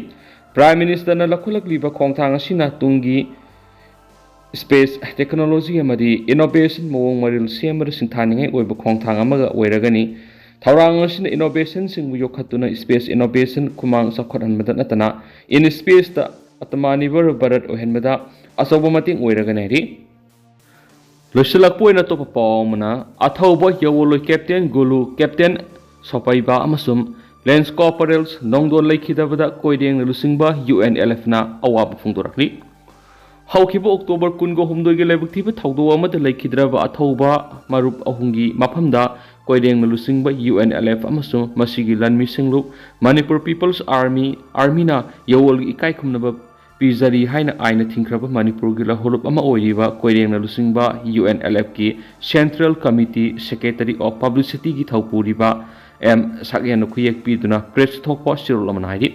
ꯄ꯭ꯔꯥꯏꯝ ꯃꯤꯅꯤꯁꯇꯔꯅ ꯂꯧꯈꯠꯂꯛꯂꯤꯕ ꯈꯣꯡꯊꯥꯡ ꯑꯁꯤꯅ ꯇꯨꯡꯒꯤ ꯁ꯭ꯄꯦꯁ ꯇꯦꯛꯅꯣꯂꯣꯖꯤ ꯑꯃꯗꯤ ꯏꯅꯣꯚꯦꯁꯟ ꯃꯑꯣꯡ ꯃꯔꯤꯜ ꯁꯦꯝꯕꯗ ꯁꯤꯡꯊꯥꯅꯤꯡꯉꯥꯏ ꯑꯣꯏꯕ ꯈꯣꯡꯊꯥꯡ ꯑꯃꯒ ꯑꯣꯏꯔꯒꯅꯤ꯫ ꯊꯧꯔꯥꯡ ꯑꯁꯤꯅ innovationꯁꯤꯡꯕꯨ ꯌꯣꯛꯈꯠꯇꯨꯅ space innovation ꯈꯨꯃꯥꯡ ꯆꯥꯎꯈꯠꯍꯟꯕꯗ ꯅꯠꯇꯅ in spaceꯇ Atmanirbhar Bharat ꯑꯣꯏꯍꯟꯕꯗ ꯑꯆꯧꯕ ꯃꯇꯦꯡ ꯑꯣꯏꯔꯒꯅꯤ ꯍꯥꯏꯔꯤ꯫ ꯂꯣꯏꯁꯤꯜꯂꯛꯄ ꯑꯣꯏꯅ ꯑꯇꯣꯞꯄ ꯄꯥꯎ ꯑꯃꯅ, ꯑꯊꯧꯕ ꯌꯥꯋꯣꯜꯂꯣꯏ Captain Gulu, Captain ꯁꯣꯄꯩꯕ ꯑꯃꯁꯨꯡ Lance Corporals ꯅꯣꯡꯗꯣꯟ ꯂꯩꯈꯤꯗꯕꯗ ꯀꯣꯏꯔꯦꯡꯅ ꯂꯨꯆꯤꯡꯕ UNLFꯅ ꯑꯋꯥꯕ ꯐꯣꯡꯗꯣꯔꯛꯂꯤ꯫ ꯍꯧꯈꯤꯕ October ꯀꯨꯟꯒ ꯍꯨꯝꯗꯣꯏꯒꯤ ꯂꯥꯏꯕꯛ ꯊꯤꯕ ꯊꯧꯗꯣꯛ ꯑꯃꯗ ꯂꯩꯈꯤꯗ꯭ꯔꯕ ꯑꯊꯧꯕ ꯃꯔꯨꯞ ꯑꯍꯨꯝꯒꯤ ꯃꯐꯝꯗ ꯀꯣꯏꯔꯦꯡꯅ ꯂꯨꯆꯤꯡꯕ UNLF ꯑꯃꯁꯨꯡ ꯃꯁꯤꯒꯤ ꯂꯥꯟꯃꯤꯁꯤꯡꯂꯨ Manipur People's Army, Armyꯅ ꯌꯥꯋꯣꯜꯒꯤ ꯏꯀꯥꯏ ꯈꯨꯝꯅꯕ ꯄꯤꯖꯔꯤ ꯍꯥꯏꯅ ꯑꯥꯏꯟꯅ ꯊꯤꯡꯈ꯭ꯔꯕ ꯃꯅꯤꯄꯨꯔꯒꯤ ꯂꯧꯍꯧꯂꯨꯞ ꯑꯃ ꯑꯣꯏꯔꯤꯕ ꯀꯣꯏꯔꯦꯡꯅ ꯂꯨꯆꯤꯡꯕ UNLFꯀꯤ Central Committee Secretary of Publicityꯒꯤ ꯊꯧꯄꯨꯔꯤꯕ ꯑꯦꯝ ꯁꯛꯍꯦꯟꯅ ꯈꯨꯌꯦꯛ ꯄꯤꯗꯨꯅ press ꯊꯣꯛꯄ ꯆꯦꯔꯣꯜ ꯑꯃꯅ ꯍꯥꯏꯔꯤ꯫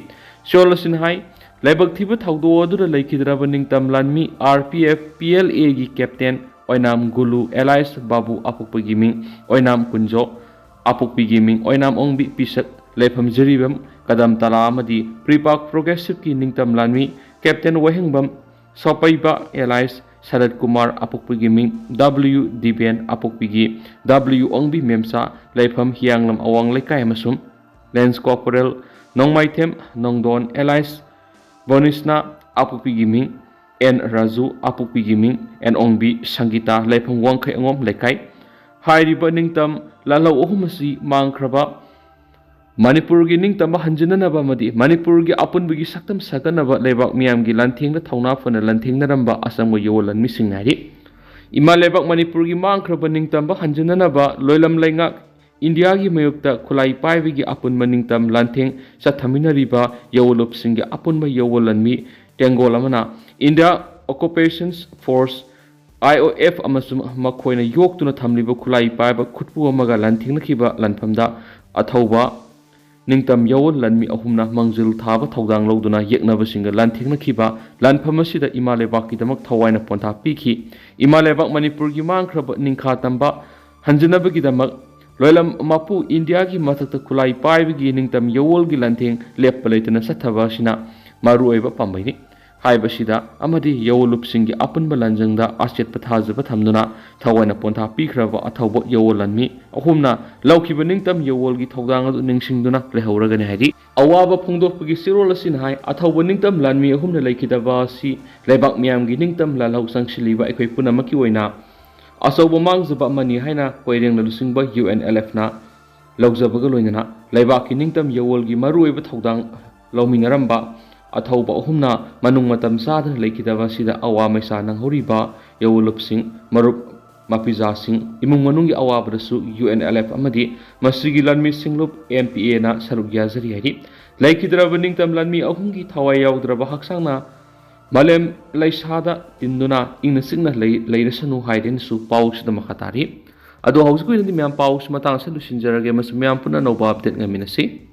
ꯆꯦꯔꯣꯜ ꯑꯁꯤꯅ ꯍꯥꯏ, ꯂꯥꯏꯕꯛ ꯊꯤꯕ ꯊꯧꯗꯣꯛ ꯑꯗꯨꯗ ꯂꯩꯈꯤꯗ꯭ꯔꯕ ꯅꯤꯡꯇꯝ ꯂꯥꯟꯃꯤ RPF PLAꯒꯤ Captain ꯑꯣꯏꯅꯥꯝ ꯒꯨꯂꯨ alias ꯕꯥꯕꯨ ꯑꯄꯣꯛꯄꯒꯤ ꯃꯤꯡ ꯑꯣꯏꯅꯥꯝ ꯀꯨꯟꯖꯣ, ꯑꯄꯣꯛꯄꯤꯒꯤ ꯃꯤꯡ ꯑꯣꯏꯅꯥꯝ ꯑꯣꯡꯕꯤ ꯄꯤꯁꯛ, ꯂꯩꯐꯝ ꯖꯤꯔꯤꯕꯥꯝ ꯀꯗꯝ ꯇꯂꯥ ꯑꯃꯗꯤ PREPAK Progressiveꯀꯤ ꯅꯤꯡꯇꯝ ꯂꯥꯟꯃꯤ Captain ꯋꯥꯍꯦꯡꯕꯝ ꯁꯣꯄꯩꯕ alias ꯁꯔꯠ ꯀꯨꯃꯥꯔ ꯑꯄꯣꯛꯄꯤꯒꯤ ꯃꯤꯡ W ꯗꯤꯕꯦꯟ ꯑꯄꯣꯛꯄꯤꯒꯤ W ꯑꯣꯡꯕꯤ ꯃꯦꯝꯆꯥ ꯂꯩꯐꯝ ꯍꯤꯌꯥꯡꯂꯝ ꯑꯋꯥꯡ ꯂꯩꯀꯥꯏ ꯑꯃꯁꯨꯡ Lance Corporal ꯅꯣꯡꯃꯥꯏꯊꯦꯝ ꯅꯣꯡꯗꯣꯟ alias ꯕꯣꯅꯤꯁꯅꯥ ꯑꯄꯣꯛꯄꯤꯒꯤ ꯃꯤꯡ N ꯔꯥꯖꯨ ꯑꯄꯣꯛꯄꯤꯒꯤ ꯃꯤꯡ N ꯑꯣꯡꯕꯤ ꯁꯪꯒꯤꯇꯥ ꯂꯩꯐꯝ ꯋꯥꯡꯈꯩ ꯑꯉꯣꯝ ꯂꯩꯀꯥꯏ꯫ ꯍꯥꯏꯔꯤꯕ ꯅꯤꯡꯇꯝ ꯂꯥꯜꯍꯧ ꯑꯍꯨꯝ ꯑꯁꯤ ꯃꯥꯡꯈ꯭ꯔꯕ ꯃꯅꯤꯄꯨꯔꯒꯤ ꯅꯤꯡꯇꯝꯕ ꯍꯟꯖꯤꯟꯅꯅꯕ ꯑꯃꯗꯤ ꯃꯅꯤꯄꯨꯔꯒꯤ ꯑꯄꯨꯟꯕꯒꯤ ꯁꯛꯇꯝ ꯁꯥꯒꯠꯅꯕ ꯂꯩꯕꯥꯛ ꯃꯤꯌꯥꯝꯒꯤ ꯂꯥꯟꯊꯦꯡꯗ ꯊꯧꯅꯥ ꯐꯅ ꯂꯥꯟꯊꯦꯡꯅꯔꯝꯕ ꯑꯆꯝꯕ ꯌꯣꯜ ꯂꯥꯟꯃꯤꯁꯤꯡ ꯍꯥꯏꯔꯤ꯫ ꯏꯃꯥ ꯂꯩꯕꯥꯛ ꯃꯅꯤꯄꯨꯔꯒꯤ ꯃꯥꯡꯈ꯭ꯔꯕ ꯅꯤꯡꯇꯝꯕ ꯍꯟꯖꯤꯟꯅꯅꯕ ꯂꯣꯏꯂꯝ ꯂꯩꯉꯥꯛ ꯏꯟꯗꯤꯌꯥꯒꯤ ꯃꯥꯌꯣꯛꯇ ꯈꯨꯠꯂꯥꯏ ꯄꯥꯏꯕꯒꯤ ꯑꯄꯨꯟꯕ ꯅꯤꯡꯇꯝ ꯂꯥꯟꯊꯦꯡ ꯆꯠꯊꯃꯤꯟꯅꯔꯤꯕ ꯌꯥꯋꯣꯜꯂꯨꯞꯁꯤꯡꯒꯤ ꯑꯄꯨꯟꯕ ꯌꯥꯋꯣꯜ ꯂꯥꯟꯃꯤ ꯇꯦꯡꯒꯣꯜ ꯑꯃꯅ India Occupation Force, IOF, ꯑꯃꯁꯨꯡ ꯃꯈꯣꯏꯅ ꯌꯣꯛꯇꯨꯅ ꯊꯝꯂꯤꯕ ꯈꯨꯠꯂꯥꯏ ꯄꯥꯏꯕ ꯈꯨꯠꯄꯨ ꯑꯃꯒ ꯂꯥꯟꯊꯦꯡꯅꯈꯤꯕ ꯂꯥꯟꯐꯝꯗ ꯑꯊꯧꯕ ꯅꯤꯡꯇꯝ ꯌꯥꯋꯣꯜ ꯂꯥꯟꯃꯤ ꯑꯍꯨꯝꯅ ꯃꯥꯡꯖꯤꯜ ꯊꯥꯕ ꯊꯧꯗꯥꯡ ꯂꯧꯗꯨꯅ ꯌꯦꯛꯅꯕꯁꯤꯡꯒ ꯂꯥꯟꯊꯦꯡꯅꯈꯤꯕ ꯂꯥꯟꯐꯝ ꯑꯁꯤꯗ ꯏꯃꯥ ꯂꯩꯕꯥꯛꯀꯤꯗꯃꯛ ꯊꯋꯥꯏꯅ ꯄꯣꯟꯊꯥ ꯄꯤꯈꯤ꯫ ꯏꯃꯥ ꯂꯩꯕꯥꯛ ꯃꯅꯤꯄꯨꯔꯒꯤ ꯃꯥꯡꯈ꯭ꯔꯕ ꯅꯤꯡꯈꯥ ꯇꯝꯕ ꯍꯟꯖꯤꯟꯅꯕꯒꯤꯗꯃꯛ ꯂꯣꯏꯂꯝ ꯃꯄꯨ ꯏꯟꯗꯤꯌꯥꯒꯤ ꯃꯊꯛꯇ ꯈꯨꯠꯂꯥꯏ ꯄꯥꯏꯕꯒꯤ ꯅꯤꯡꯇꯝ ꯌꯥꯋꯣꯜꯒꯤ ꯂꯥꯟꯊꯦꯡ ꯂꯦꯞꯄ ꯂꯩꯇꯅ ꯆꯠꯊꯕ ꯑꯁꯤꯅ ꯃꯔꯨꯑꯣꯏꯕ ꯄꯥꯝꯕꯩꯅꯤ꯫ ꯍꯥꯏꯕꯁꯤꯗ ꯑꯃꯗꯤ ꯌꯥꯑꯣꯟꯂꯨꯞꯁꯤꯡꯒꯤ ꯑꯄꯨꯟꯕ ꯂꯟꯖꯪꯗ ꯑꯆꯦꯠꯄ ꯊꯥꯖꯕ ꯊꯝꯗꯨꯅ ꯊꯋꯥꯏꯅ ꯄꯣꯟꯊꯥ ꯄꯤꯈ꯭ꯔꯕ ꯑꯊꯧꯕ ꯌꯥꯑꯣꯟ ꯂꯥꯟꯃꯤ ꯑꯍꯨꯝꯅ ꯂꯧꯈꯤꯕ ꯅꯤꯡꯇꯝ ꯌꯥꯑꯣꯟꯒꯤ ꯊꯧꯗꯥꯡ ꯑꯗꯨ ꯅꯤꯡꯁꯤꯡꯗꯨꯅ ꯂꯩꯍꯧꯔꯒꯅꯤ ꯍꯥꯏꯔꯤ꯫ ꯑꯋꯥꯕ ꯐꯣꯡꯗꯣꯛꯄꯒꯤ ꯆꯦꯔꯣꯜ ꯑꯁꯤꯅ ꯍꯥꯏ, ꯑꯊꯧꯕ ꯅꯤꯡꯇꯝ ꯂꯥꯟꯃꯤ ꯑꯍꯨꯝꯅ ꯂꯩꯈꯤꯗꯕ ꯑꯁꯤ ꯂꯩꯕꯥꯛ ꯃꯤꯌꯥꯝꯒꯤ ꯅꯤꯡꯇꯝ ꯂꯥꯜꯍꯧ ꯆꯪꯁꯤꯜꯂꯤꯕ ꯑꯩꯈꯣꯏ ꯄꯨꯝꯅꯃꯛꯀꯤ ꯑꯣꯏꯅ ꯑꯆꯧꯕ ꯃꯥꯡꯖꯕ ꯑꯃꯅꯤ ꯍꯥꯏꯅ ꯀꯣꯏꯔꯦꯡꯅ ꯂꯨꯆꯤꯡꯕ ꯌꯨ ꯑꯦꯟ ꯑꯦꯜ ꯑꯦꯐꯅ ꯂꯧꯖꯕꯒ ꯂꯣꯏꯅꯅ ꯂꯩꯕꯥꯛꯀꯤ ꯅꯤꯡꯇꯝ ꯌꯥꯑꯣꯟꯒꯤ ꯃꯔꯨꯑꯣꯏꯕ ꯊꯧꯗꯥꯡ ꯂꯧꯃꯤꯟꯅꯔꯝꯕ ꯑꯊꯧꯕ ꯑꯍꯨꯝꯅ ꯃꯅꯨꯡ ꯃꯇꯝ ꯆꯥꯗꯅ ꯂꯩꯈꯤꯗꯕ ꯑꯁꯤꯗ ꯑꯋꯥ ꯃꯩꯁꯥ ꯅꯪꯍꯧꯔꯤꯕ ꯌꯥꯑꯣꯟꯂꯨꯞꯁꯤꯡ, ꯃꯔꯨꯞ ꯃꯄꯤꯖꯥꯁꯤꯡ, ꯏꯃꯨꯡ ꯃꯅꯨꯡꯒꯤ ꯑꯋꯥꯕꯗꯁꯨ ꯌꯨ ꯑꯦꯟ ꯑꯦꯜ ꯑꯦꯐ ꯑꯃꯗꯤ ꯃꯁꯤꯒꯤ ꯂꯥꯟꯃꯤ ꯁꯤꯡꯂꯨꯞ ꯑꯦꯝ ꯄꯤ ꯑꯦꯅ ꯁꯔꯨꯛ ꯌꯥꯖꯔꯤ ꯍꯥꯏꯔꯤ꯫ ꯂꯩꯈꯤꯗ꯭ꯔꯕ ꯅꯤꯡꯇꯝ ꯂꯥꯟꯃꯤ ꯑꯍꯨꯝꯒꯤ ꯊꯋꯥꯏ ꯌꯥꯎꯗ꯭ꯔꯕ ꯍꯛꯆꯥꯡꯅ ꯃꯥꯂꯦꯝ ꯂꯩꯁꯥꯗ ꯇꯤꯟꯗꯨꯅ ꯏꯪꯅ ꯆꯤꯛꯅ ꯂꯩ-, ꯂꯩꯔꯁꯅꯨ ꯍꯥꯏꯗꯨꯅꯁꯨ ꯄꯥꯎꯁꯤꯗ ꯃꯈꯥ ꯇꯥꯔꯤ꯫ ꯑꯗꯣ ꯍꯧꯖꯤꯛꯀꯤ ꯑꯣꯏꯅꯗꯤ ꯃꯌꯥꯝ ꯄꯥꯎꯁꯤ ꯃꯇꯥꯡ ꯑꯁꯤꯗ ꯂꯣꯏꯁꯤꯟꯖꯔꯒꯦ꯫ ꯃꯁꯤ ꯃꯌꯥꯝ ꯄꯨꯟꯅ ꯑꯅꯧꯕ ꯑꯞꯗꯦꯠ ꯉꯥꯏꯃꯤꯟꯅꯁꯤ꯫